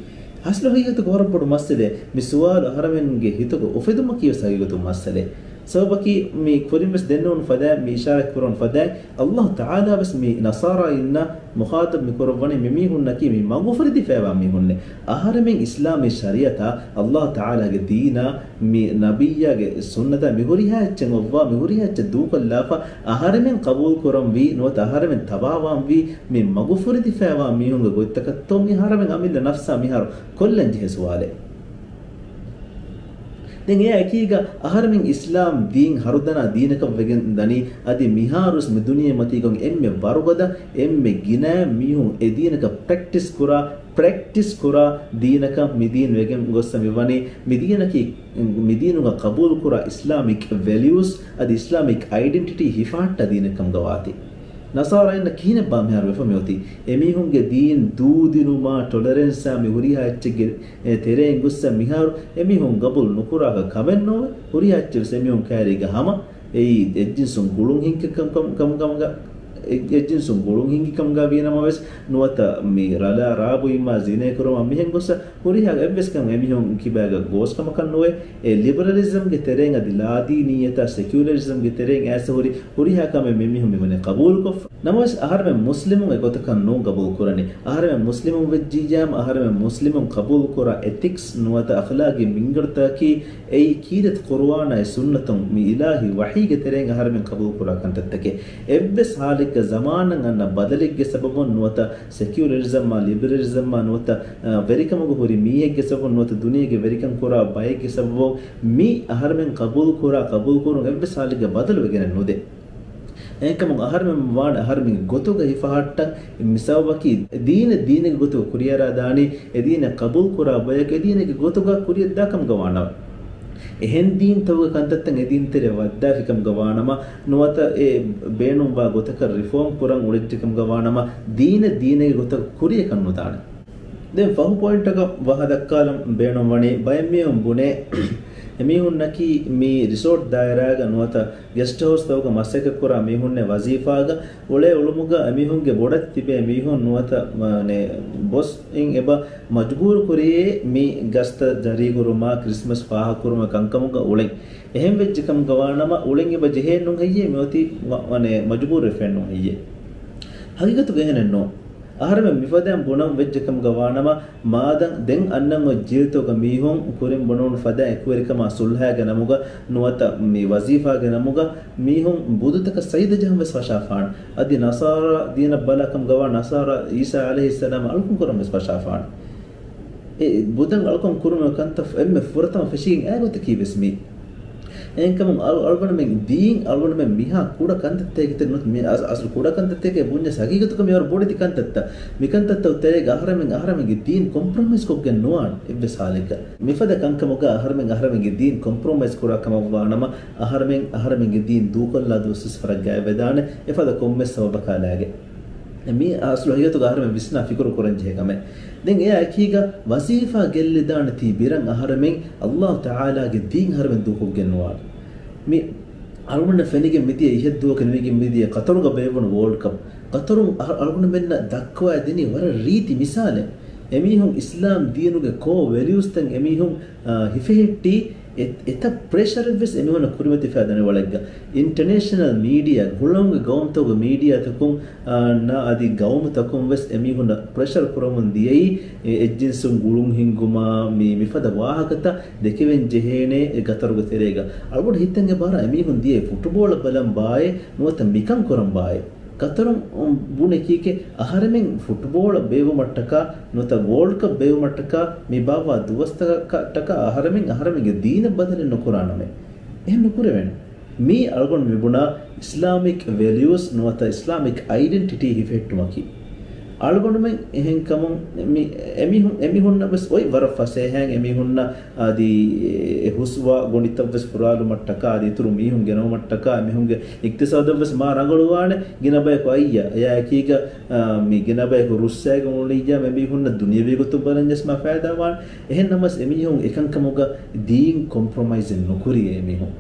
އަސްލު ހަގީގަތުގަ ވަރަށް ބޮޑު މައްސަލައެއް. މި ސުވާލު އަހަރެމެންގެ ހިތުގަ އުފެދުމަކީ ވެސް ހަގީގަތުން މައްސަލައެއް. ސަބަބަކީ މި ކުރިން ވެސް ދެންނެވުނު ފަދައިން، މި އިޝާރާތް ކުރެވުނު ފަދައިން، ﷲ ތަޢާލާ ވެސް މި ނަޞާރާއިންނަށް މުޚާޠަބް މި ކުރައްވަނީ މި މީހުންނަކީ މި މަގުފުރެދިފައިވާ މީހުންނޭ. އަހަރެމެން އިސްލާމީ ޝަރީޢަތާ، ﷲ ތަޢާލާގެ ދީނާ، މި ނަބިއްޔާގެ ސުންނަތާ މި ހުރިހާ އެއްޗެއް އޮއްވާ، މި ހުރިހާ އެއްޗެއް ދޫކޮށްލާފަ، އަހަރެމެން ޤަބޫލު ކުރަންވީ ނުވަތަ އަހަރެމެން ތަބާވާންވީ މި މަގުފުރެދިފައިވާ މީހުންގެ ގޮތްތަކަށްތޯ މި އަހަރެމެން އަމިއްލަ ނަފްސާ މިހާރު ކޮށްލަން ޖެހޭ ސުވާލެއް. ދެން އެއާ އެކީގަ އަހަރެމެން އިސްލާމް ދީން ހަރުދަނާ ދީނަކަށް ވެގެން ދަނީ، އަދި މިހާރުވެސް މި ދުނިޔެމަތީގަ އެންމެ ވަރުގަދަ، އެންމެ ގިނަ މީހުން އެ ދީނަކަށް ޕްރެކްޓިސް ކުރާ، ޕްރެކްޓިސް ކުރާ ދީނަކަށް މި ދީން ވެގެން ގޮއްސަ މިވަނީ، މި ދީނަކީ، މި ދީނުގަ ޤަބޫލު ކުރާ އިސްލާމިކް ވެލިއުސް އަދި އިސްލާމިކް އައިޑެންޓިޓީ ހިފަހައްޓާ ދީނެއް ކަމުގަ ވާތީ. ނަޞާރާއިންނަށް ކިހިނެއްބާ މިހާރު ވެފަ މިއޮތީ؟ އެމީހުންގެ ދީން ދޫދިނުމާ، ޓޮލަރެންސާ މި ހުރިހާ އެއްޗެއްގެ، އެ، ތެރެއިން ގޮއްސަ މިހާރު އެމީހުން ގަބޫލު ނުކުރާކަށް ކަމެއް ނޯވެ. ހުރިހާ އެއްޗެއް ވެސް އެމީހުން ކައިރީގަ ހަމަ އެއީ އެއްޖިންސުން ގުޅުން ހިންގި ކަމު، ކަމު، ކަމުގަ އެ-، އެއްޖިންސުން ގުޅުން ހިންގި ކަމުގަ ވީނަމަވެސް، ނުވަތަ މި ރަލާ ރާބު އިންމާ ޒިނޭ ކުރުމާ މިހެން ގޮސް ހުރިހާ އެއްވެސް ކަމެއް އެމީހުން ކިބާގަ ގޯސް ކަމަކަށް ނުވޭ. އެ ލިބަރަލިޒަމްގެ ތެރެއިން އަދި ލާދީނިއްޔަތާ ސެކިއުލަރިޒަމްގެ ތެރެއިން އައިސް ހުރި ހުރިހާ ކަމެއް މި މީހުން މިވަނީ ޤަބޫލުކޮށްފަ. ނަމަވެސް އަހަރެމެން މުސްލިމުން އެ ގޮތަކަށް ނޫން ގަބޫލު ކުރަނީ. އަހަރެމެން މުސްލިމުން ވެއްޖިއްޔާމަ، އަހަރެމެން މުސްލިމުން ޤަބޫލު ކުރާ އެތިކްސް ނުވަތަ އަޚްލާގީ މިންގަނޑުތަކަކީ އެއީ ކީރިތި ޤުރުއާނާއި ސުންނަތުން މި އިލާހީ ވަޙީގެ ތެރެއިން އަހަރެމެން ޤަބޫލު ކުރާ ކަންތައްތަކެއް. އެއްވެސް ޙާލެއްގަ ޒަމާނަށް އަންނަ ބަދަލެއްގެ ސަބަބުން ނުވަތަ ސެކިއުލަރިޒަމްއާ ލިބަރަލިޒަމްއާ ނުވަތަ، އަ، ވެރިކަމުގަ ހުރި މީހެއްގެ ސަބަބުން ނުވަތަ ދުނިޔޭގެ ވެރިކަން ކުރާ ބައެއްގެ ސަބަބުން މި އަހަރެމެން ޤަބޫލު ކުރާ ޤަބޫލު ކުރުން އެއްވެސް ޙާލެއްގަ ބަދަލު ވެގެނެއް ނުދޭ. އެހެންކަމުން އަހަރެމެން ވާނެ އަހަރެމެންގެ ގޮތުގަ ހިފަހައްޓަން. މި ސަބަބަކީ ދީނެއް ދީނެއްގެ ގޮތުގަ ކުރިއަރާ ދާނީ، އެ ދީނެއް ޤަބޫލު ކުރާ ބަޔަކު އެ ދީނެއްގެ ގޮތުގަ ކުރިއަށްދާ ކަމުގަ ވާނަމަ. އެހެން ދީންތަކުގެ ކަންތައްތައް އެ ދީންތެރޭ ވައްދާފި ކަމުގަ ވާނަމަ، ނުވަތަ އެ ބޭނުންވާ ގޮތަކަށް ރިފޯމް ކުރަން އުޅެއްޖެ ކަމުގަ ވާނަމަ، ދީނެއް ދީނެއްގެ ގޮތަށް ކުރިއަކަށް ނުދާނެ. ދެން ފަހު ޕޮއިންޓަކަށް ވަހަ ދައްކާލަން ބޭނުންވަނީ، ބައެއް މީހުން ބުނޭ، އެމީހުންނަކީ މި ރިސޯޓް ދާއިރާގަ ނުވަތަ ގެސްޓް ހައުސްތަކުގަ މަސައްކަތްކުރާ މީހުންނޭ ވަޒީފާގަ އުޅޭ އުޅުމުގަ އެމީހުންގެ ބޮޑަށް ތިބޭ މީހުން ނުވަތަ، މާނެ، ބޮސް އިން އެބަ މަޖުބޫރު ކުރިޔޭ މި ގަސްތައް ޖަރީކުރުމާ ކްރިސްމަސް ފާހަގަކުރުމުގެ ކަންކަމުގަ އުޅެން. އެހެން ވެއްޖެ ކަމުގަ ވާނަމަ އުޅެން އެބަ ޖެހޭން ނޫން ހެއްޔޭ؟ މިއޮތީ މަ-، މާނެ، މަޖުބޫރުވެފައެއް ނޫން ހެއްޔޭ؟ ހަގީގަތުގަ އެހެނެއް ނޫން. އަހަރެމެން މިފަދައިން ބުނަން ވެއްޖެ ކަމުގަ ވާނަމަ، މާދަން ދެން އަންނަން އޮތް ޖީލްތަކުގަ މީހުން ކުރިން ބުނެވުނު ފަދަ އެކުވެރިކަމާ ސުލްހައިގެ ނަމުގަ ނުވަތަ މި ވަޒީފާގެ ނަމުގަ މީހުން ބުދުތަކަށް ސަޖިދަ ޖަހަން ވެސް ފަށާފާނެ. އަދި ނަޞާރާ ދީނަށް ބަލާ ކަމުގަ ވާ ނަޞާރާ ޢީސާ ޢަލައިހިއްސަލާމަށް އަޅުކަން ކުރަން ވެސް ފަށާފާނެ. އެ ބުދަށް އަޅުކަން ކުރުމުގެ ކަންތައް އެންމެ ފުރަތަމަ ފެށިގެން އައި ގޮތަކީ ވެސް މީ. އެހެންކަމުން އަޅު-، އަޅުގަނޑުމެން ދީން، އަޅުގަނޑުމެން މިހާ ކުޑަ ކަންތައްތަކެއް ނު-، މި އަސް-، އަސްލު ކުޑަ ކަންތައްތަކެއް ބުންޏަސް ހަގީގަތުގަ މި ވަރަށް ބޮޑެތި ކަންތައްތައް. މިކަންތައްތައް ތެރޭގަ އަހަރެމެން އަހަރެމެންގެ ދީން ކޮމްޕްރޮމައިޒް ކޮށްގެން ނުވާނެ އެއްވެސް ހާލެއްގަ. މިފަދަ ކަންކަމުގަ އަހަރެމެން އަހަރެމެންގެ ދީން ކޮމްޕްރޮމައިޒް ކުރާ ކަމަށް ވާނަމަ، އަހަރެމެން އަހަރެމެންގެ ދީން ދޫކޮށްލާ ދުވަސް ވެސް ވަރަށް ގާތްވެދާނެ. އެފަދަ ކޮންމެސް ސަބަބަކާ ލާގެ. މީ އަސްލު ހަގީގަތުގަ އަހަރެމެން ވިސްނާ ފިކުރު ކުރަން ޖެހޭ ކަމެއް. ދެން އެއާ އެކީގަ ވަޒީފާ ގެއްލިދާނެތީ ބިރަށް އަހަރެމެން ﷲ ތަޢާލާގެ ދީން އަހަރެމެން ދޫކޮށްގެން ނުވާނެ. މި އަޅުގަނޑަށް ފެނިގެން މިދިޔަ އިހަށް ދުވަހަކަށް ނިމިގެން މިދިޔަ ޤަޠަރުގަ ބޭއްވުނު ވޯލްޑް ކަޕް. ޤަޠަރުން އަހަ-، އަޅުގަނޑުމެންނަށް ދައްކަވާ ދިނީ ވަރަށް ރީތި މިސާލެއް. އެމީހުން އިސްލާމް ދީނުގެ ކޯ ވެލިއުސްތައް އެމީހުން، އާ، ހިފެހެއްޓީ އެ-، އެތައް ޕްރެޝަރެއް ވެސް އެމީހުންނަށް ކުރިމަތިފައި ދަނިވަޅެއްގަ. އިންޓަނޭޝަނަލް މީޑިއާ، ހުޅަނގުގެ ގައުމުތަކުގެ މީޑިއާތަކުން، އާ، ނާ އަދި ގައުމުތަކުން ވެސް އެމީހުންނަށް ޕްރެޝަރ ކުރަމުން ދިޔައީ، އެ އެއްޖިންސުން ގުޅުން ހިންގުމާ، މި މިފަދަ ވާހަކަތައް ދެކެވެން ޖެހޭނެ އެ ޤަޠަރުގެ ތެރޭގަ. އަޅުގަނޑު ހިތަށް އެބަ އަރާ އެމީހުން ދިޔައީ ފުޓުބޯޅަ ބަލަން ބާއޭ ނުވަތަ މިކަން ކުރަން ބާއޭ. ޤަޠަރުން ބުނެކީކޭ އަހަރެމެން ފުޓުބޯޅަ ބޭއްވުމަށްޓަކާ ނުވަތަ ވޯލްޑް ކަޕް ބޭއްވުމަށްޓަކާ މި ބާއްވާ ދުވަސްތަކަށްޓަކާ އަހަރެމެން އަހަރެމެންގެ ދީނަށް ބަދަލެއް ނުކުރާނަމޭ. އެހެން ނުކުރެވޭނެ. މީ އަޅުގަނޑު މިބުނާ އިސްލާމިކް ވެލިއުސް ނުވަތަ އިސްލާމިކް އައިޑެންޓިޓީ ހިފެހެއްޓުމަކީ. އަޅުގަނޑުމެން އެހެންކަމުން މި އެމީހުން، އެމީހުންނަށް ވެސް އޮތް ވަރަށް ފަސޭހައިން އެމީހުންނަށް އަދި އެ ހުސްވާ ގޮނޑިތައް ވެސް ފުރާލުމަށްޓަކާ، އަދި އިތުރު މީހުން ގެނައުމަށްޓަކާ، އެމީހުންގެ އިޤްތިޞާދަށް ވެސް މާ ރަނގަޅުވާނެ. ގިނަ ބަޔަކު އައްޔަ، އެއާއެކީގަ، އާ، މި ގިނަ ބަޔަކު ރުއްސާގެ އުޅުނިއްޔާ، އެމީހުންނަށް ދުނިޔަވީ ގޮތުން ބަލަންޏަސް މާ ފައިދާވާނެ. އެހެން ނަމަސް އެމީހުން އެކަންކަމުގަ ދީން ކޮމްޕްރޮމައިޒެއް ނުކުރި އެމީހުން.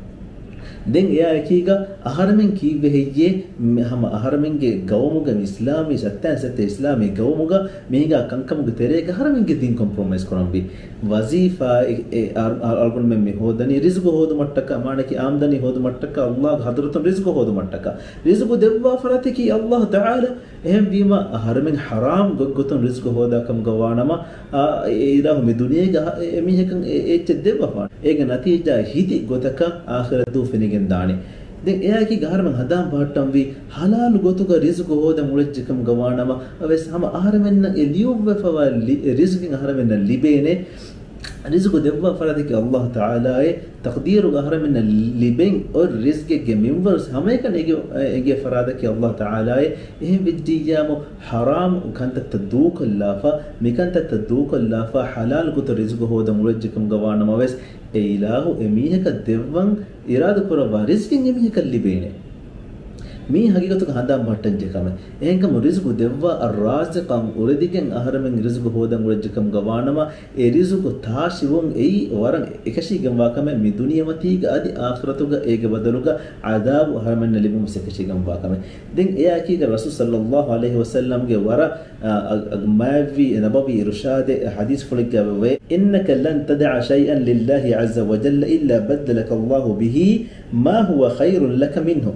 ދެން އެއާއެކީގަ އަހަރެމެން ކީއްވެ ހެއްޔޭ؟ މި ހަމަ އަހަރެމެންގެ ގައުމުގަ އިސްލާމީ ސައްތައިން ސައްތަ އިސްލާމީ ގައުމުގަ މިހިނގާ ކަންކަމުގެ ތެރޭގަ އަހަރެމެންގެ ދީން ކޮމްޕްރޮމައިޒް ކުރަންވީ. ވަޒީފާ އެ، އެ، އަ-، އަ-، އަޅުގަނޑުމެން މި ހޯދަނީ ރިޒުގު ހޯދުމަށްޓަކާ، މާނަކީ އާމްދަނީ ހޯދުމަށްޓަކާ، ﷲ ގެ ޙަޟްރަތުން ރިޒުގު ހޯދުމަށްޓަކާ. ރިޒުގު ދެއްވާ ފަރާތަކީ ﷲ ތަޢާލާ. އެހެންވީމަ އަހަރެމެން ޙަރާމް ގޮތްގޮތުން ރިޒުގު ހޯދާ ކަމުގަ ވާނަމަ، އާ، އެ އިލާހު މި ދުނިޔޭގަ އެ، އެމީހަކަށް އެ، އެއްޗެއް ދެއްވަފާނެ. އޭގެ ނަތީޖާ ހިތި ގޮތަކަށް އާޚިރަތް ދުވަހު ފެނިގެން ދާނެ. ދެން އެއާއެކީ އަހަރެމެން ހަނދާން ބަހައްޓަންވީ ޙަލާލު ގޮތުގަ ރިޒުގު ހޯދަން އުޅެއްޖެ ކަމުގަ ވާނަމަ، އަވެސް ހަމަ އަހަރެމެންނަށް އެ ލިޔުއްވަފަވާ ލި-، އެ ރިޒުގެއް އަހަރެމެންނަށް ލިބޭނެ. ރިޒުގު ދެއްވާ ފަރާތަކީ ﷲ ތަޢާލާއޭ. ތަޤްދީރުގަ އަހަރެމެންނަށް ލިބެން އޮތް ރިޒްގެއްގެ މިންވަރު ހަމައެކަނި އެނގޭ، އެނގޭ ފަރާތަކީ ﷲ ތަޢާލާއޭ. އެހެން ވެއްޖިއްޔާމު ޙަރާމް ކަންތައްތައް ދޫކޮށްލާފަ، މިކަންތައްތައް ދޫކޮށްލާފަ، ޙަލާލު ގޮތަށް ރިޒުގު ހޯދަން އުޅެއްޖެ ކަމުގަ ވާނަމަވެސް، އެ އިލާހު އެމީހަކަށް ދެއްވަން އިރާދަކުރައްވާ ރިޒްގެއް އެމީހަކަށް ލިބޭނެ. މީ ހަގީގަތުގަ ހަނދާން ބަހައްޓަން ޖެހޭ ކަމެއް. އެހެންކަމުން ރިޒުގު ދެއްވާ އައްރާޒިޤަށް އުރެދިގެން އަހަރެމެން ރިޒުގު ހޯދަން އުޅެއްޖެކަމުގަ ވާނަމަ، އެ ރިޒުގު ތާށިވުން އެއީ ވަރަށް އެކަށީގެންވާ ކަމެއް. މި ދުނިޔެމަތީގަ އަދި އާޚިރަތުގަ އޭގެ ބަދަލުގަ ޢަޛާބު އަހަރެމެންނަށް ލިބުން ވެސް އެކަށީގެންވާ ކަމެއް. ދެން އެއާއެކީގަ ރަސޫލު ޞައްލައްލާހު ޢަލައިހި ވަސައްލަމްގެ ވަރަށް، އަ، އަ، އަ، މާތްވީ ނަބަވީ އިރުޝާދެއް ޙަދީޘްފުޅެއްގަ ވޭ، إنك لن تدع شيئا لله عز وجل إلا بدلك الله به ما هو خير لك منه.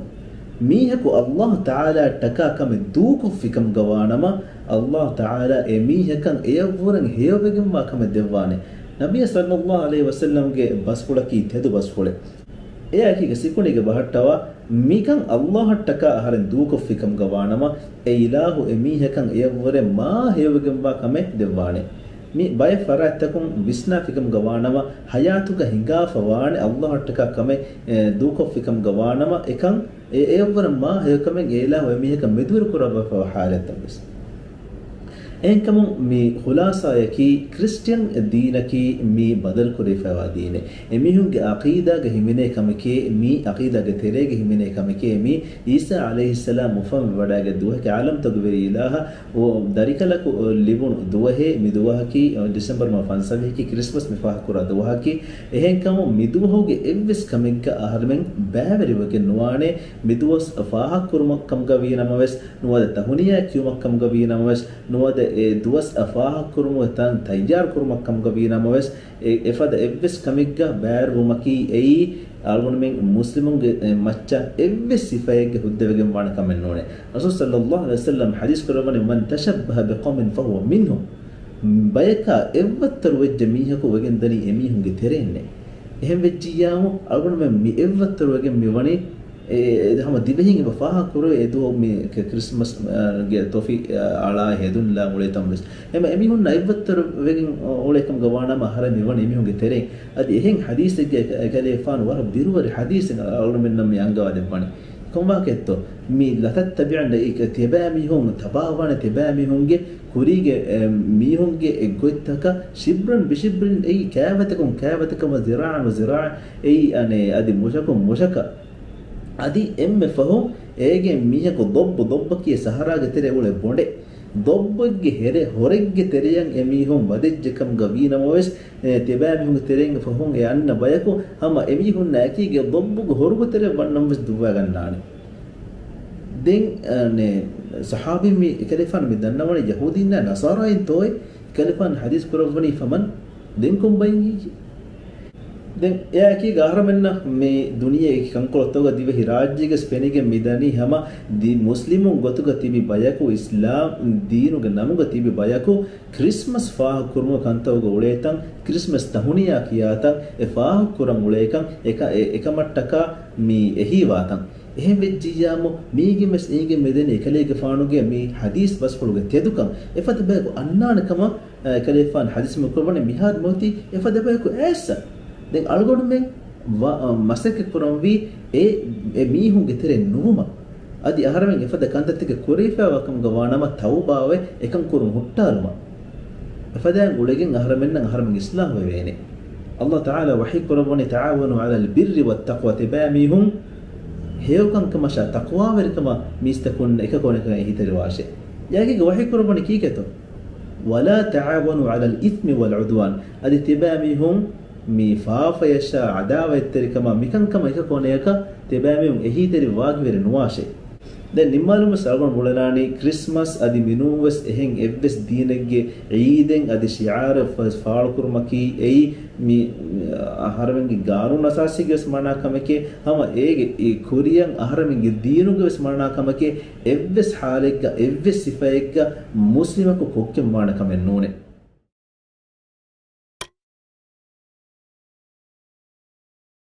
މީހަކު ﷲ ތަޢާލާއަށްޓަކާ ކަމެއް ދޫކޮށްފިކަމުގަ ވާނަމަ، ﷲ ތަޢާލާ އެ މީހަކަށް އެޔަށްވުރެން ހެޔޮވެގެންވާ ކަމެއް ދެއްވާނެ. ނަބިއްޔާ ޞައްލައްލާހު ޢަލައިހި ވަސައްލަމްގެ ބަސްފުޅަކީ ތެދު ބަސްފުޅެއް. އެއާއެކީގަ ސިކުނޑީގަ ބަހައްޓަވާ، މިކަން ﷲ އަށްޓަކާ އަހަރެން ދޫކޮށްފިކަމުގަ ވާނަމަ، އެ އިލާހު އެ މީހަކަށް އެޔަށްވުރެ މާ ހެޔޮވެގެންވާ ކަމެއް ދެއްވާނެ. މި ބައެއް ފަރާތްތަކުން ވިސްނާފިކަމުގަ ވާނަމަ، ޙަޔާތުގަ ހިނގާފަ ވާނެ ﷲ އަށްޓަކާ ކަމެއް، އެ، ދޫކޮށްފިކަމުގަ ވާނަމަ، އެކަން އެ، އެޔަށްވުރެ މާ ހެޔޮކަމެއް އެ އިލާހު އެ މީހަކަށް މެދުވެރި ކުރައްވާފަވާ ޙާލަތްތައް ވެސް. އެހެންކަމުން މި ޚުލާޞާއަކީ، ކްރިސްޓިއަން ދީނަކީ މި ބަދަލުކުރެވިފައިވާ ދީނެއް. އެމީހުންގެ ޢަޤީދާގަ ހިމެނޭ ކަމެކޭ، މި ޢަޤީދާގެ ތެރޭގަ ހިމެނޭ ކަމެކޭ، މި ޢީސާ ޢަލައިހިއްސަލާމް އުފަންވެވަޑައިގަތް ދުވަހަކީ، ޢާލަމްތަކުގެ ވެރި އިލާހަށް އޮ، ދަރިކަލަކު ލިބުނު ދުވަހޭ. މި ދުވަހަކީ، އޮ، ޑިސެމްބަރު މަހު ފަންސަވީހަކީ ކްރިސްމަސް މި ފާހަގަކުރާ ދުވަހަކީ. އެހެންކަމުން މި ދުވަހުގެ އެއްވެސް ކަމެއްގަ އަހަރެމެން ބައިވެރިވެގެން ނުވާނެ. މި ދުވަސް ފާހަގަކުރުމަށް ކަމުގަ ވީ ނަމަވެސް، ނުވަތަ ތަހުނިޔާ ކިޔުމަށް ކަމުގަ ވީ ނަމަވެސް، ނުވަތަ އެ ދުވަސް އަށް ފާހަގަކުރުމުގެ ތަން ތައްޔާރު ކުރުމަށް ކަމުގަ ވީ ނަމަވެސް، އެ، އެފަދަ އެއްވެސް ކަމެއްގަ ބައިވެރިވުމަކީ އެއީ އަޅުގަނޑުމެން މުސްލިމުންގެ، އެ، މައްޗަށް އެއްވެސް ސިފައެއްގެ ހުއްދަވެގެން ވާނެ ކަމެއް ނޫނޭ. ރަސޫލު ޞައްލައްލާހު ޢަލައިހި ވަސައްލަމް ޙަދީޘް ކުރައްވަނީ، من تشبه بقوم فهو منهم. ބަޔަކާ އެއްވައްތަރު ވެއްޖެ މީހަކު ވެގެން ދަނީ އެމީހުންގެ ތެރެއިންނޭ. އެހެން ވެއްޖިއްޔާމު އަޅުގަނޑުމެން މި އެއްވައްތަރު ވެގެން މި ވަނީ، އެ، އެ، ހަމަ ދިވެހިން އެބަ ފާހަގަ ކުރެވޭ އެ ދުވަހު މި ކެ-، ކްރިސްމަސް، އާ، ގެ ތޮފި، އާ، އަޅާ ހެދުން ލާ އުޅޭތަން ވެސް. އެމަ އެމީހުންނާ އެއްވައްތަރު ވެގެން އުޅޭކަމުގަ ވާނަމަ އަހަރެން މި ވަނީ އެމީހުންގެ ތެރެއިން. އަދި އެހެން ޙަދީޘެއްގެ އެކަ-، އެކަލޭފާނު ވަރަށް ބިރުވެރި ޙަދީޘެއް އަޅުގަނޑުމެންނަށް މި އަންގަވާ ދެއްވަނީ. ކޮން ވާހަކައެއްތޯ؟ މި لتتبعن، ތިބާމީހުން ތަބާވާނެ، ތިބާމީހުންގެ ކުރީގެ، އެ، މީހުންގެ އެއްގޮތްތަކަށް شبرا بشبر، އެއީ ކާވެތަކުން ކާވެތަކަށް، وذراعا بذراعا، އެއީ އަނެއް އަދި މުށަކުން މުށަކަށް. އަދި އެންމެ ފަހުން އޭގެ މީހަކު ދޮއްބު، ދޮއްބަކީ ސަހަރާގެ ތެރެ އުޅޭ ބޮނޑެއް. ދޮއްބެއްގެ ހެރެ ހޮރެއްގެ ތެރެޔަށް އެމީހުން ވަދެއްޖެކަމުގަ ވީނަމަވެސް، އެ، ތިބާމީހުންގެ ތެރެއިން ފަހުން އެ އަންނަ ބަޔަކު ހަމަ އެމީހުންނާ އެކީގެ ދޮއްބުގެ ހޮރުގެ ތެރެއަށް ވަންނަން ވެސް ދުއްވާގަންނާނެ. ދެން، އަ، ނެ، ޞަޙާބީން މި އެކަލޭފާނު މި ދަންނަވަނީ ޔަހޫދީންނާ ނަޞާރާއިންތޯއޭ؟ އެކަލޭފާނު ޙަދީޘް ކުރައްވަނީ ފަމަން ދެން ކޮންބައިން ހީކީ؟ ދެން އެއާއެކީގަ އަހަރަމެންނަށް މި ދުނިޔެ އެކި ކަންކޮޅުތަކުގަ ދިވެހި ރާއްޖޭގަސް ފެނިގެން މިދަނީ ހަމަ ދި-، މުސްލިމުން ގޮތުގަ ތިބި ބަޔަކު، އިސްލާމް ދީނުގެ ނަމުގަ ތިބި ބަޔަކު، ކްރިސްމަސް ފާހަގަކުރުމުގެ ކަންތައްގަ އުޅޭތަން، ކްރިސްމަސް ތަހުނިޔާ ކިޔާތަން، އެ ފާހަގަކުރަން އުޅޭކަން، އެކަ-، އެ-، އެކަމަށްޓަކާ މި އެހީވާތަން. އެހެން ވެއްޖިއްޔާމު، މީގެން ވެސް އެނގިގެން މިދަނީ އެކަލޭގެފާނުގެ މި ޙަދީޘް ބަސްފުޅުގެ ތެދުކަން. އެފަދަ ބަޔަކު އަންނާނެ ކަމަށް، އެކަލޭގެފާނު ޙަދީޘް މި ކުރައްވަނީ މިހާރު މިއޮތީ އެފަދަ ބަޔަކު އައިއްސަ. ދެން އަޅުގަނޑުމެން ވަ-، މަސައްކަތް ކުރަންވީ އެ، އެ މީހުންގެ ތެރެއިން ނުވުމަށް. އަދި އަހަރަމެން އެފަދަ ކަންތައްތަކެއް ކުރެވިފައިވާ ކަމުގަ ވާނަމަ ތައުބާވެ އެކަން ކުރުން ހުއްޓާލުމަށް. އެފަދައިން އުޅެގެން އަހަރަމެންނަށް އަހަރަމެން އިޞްލާޙު ވެވޭނެ. ﷲ ތަޢާލާ ވަޙީ ކުރައްވަނީ، تعاونوا على البر والتقوى، ތިބާމީހުން ހެޔޮކަންކަމަށާ ތަޤްވާވެރިކަމަށް މީސްތަކުން އެކަކު އަނެކަކަށް އެހީތެރިވާށޭ. އެއާއެކީގަ ވަޙީ ކުރައްވަނީ ކީކޭތޯ؟ ولا تعاونوا على الإثم والعدوان، އަދި ތިބާމީހުން މި ފާފަޔަށާ ޢަދާވަތްތެރިކަމާ މިކަންކަމަށް އެކަކު އަނެކަކަށް ތިބާމީހުން އެހީތެރި ވާގިވެރި ނުވާށޭ. ދެން ނިންމާލުމަށް އަޅުގަނޑު ބުނަނީ، ކްރިސްމަސް އަދި މިނޫންވެސް އެހެން އެއްވެސް ދީނެއްގެ ޢީދެއް އަދި ޝިޢާރެއް ފަ-، ފާޅުކުރުމަކީ އެއީ މި އަހަރެމެންގެ ގާނޫނު އަސާސީގެ ވެސް މަނާ ކަމެކޭ، ހަމަ އޭގެ އެ ކުރިއަށް އަހަރެމެންގެ ދީނުގެ ވެސް މަނާ ކަމެކޭ. އެއްވެސް ޙާލެއްގަ އެއްވެސް ސިފައެއްގަ މުސްލިމަކު ކޮށްގެން ވާނެ ކަމެއް ނޫނޭ.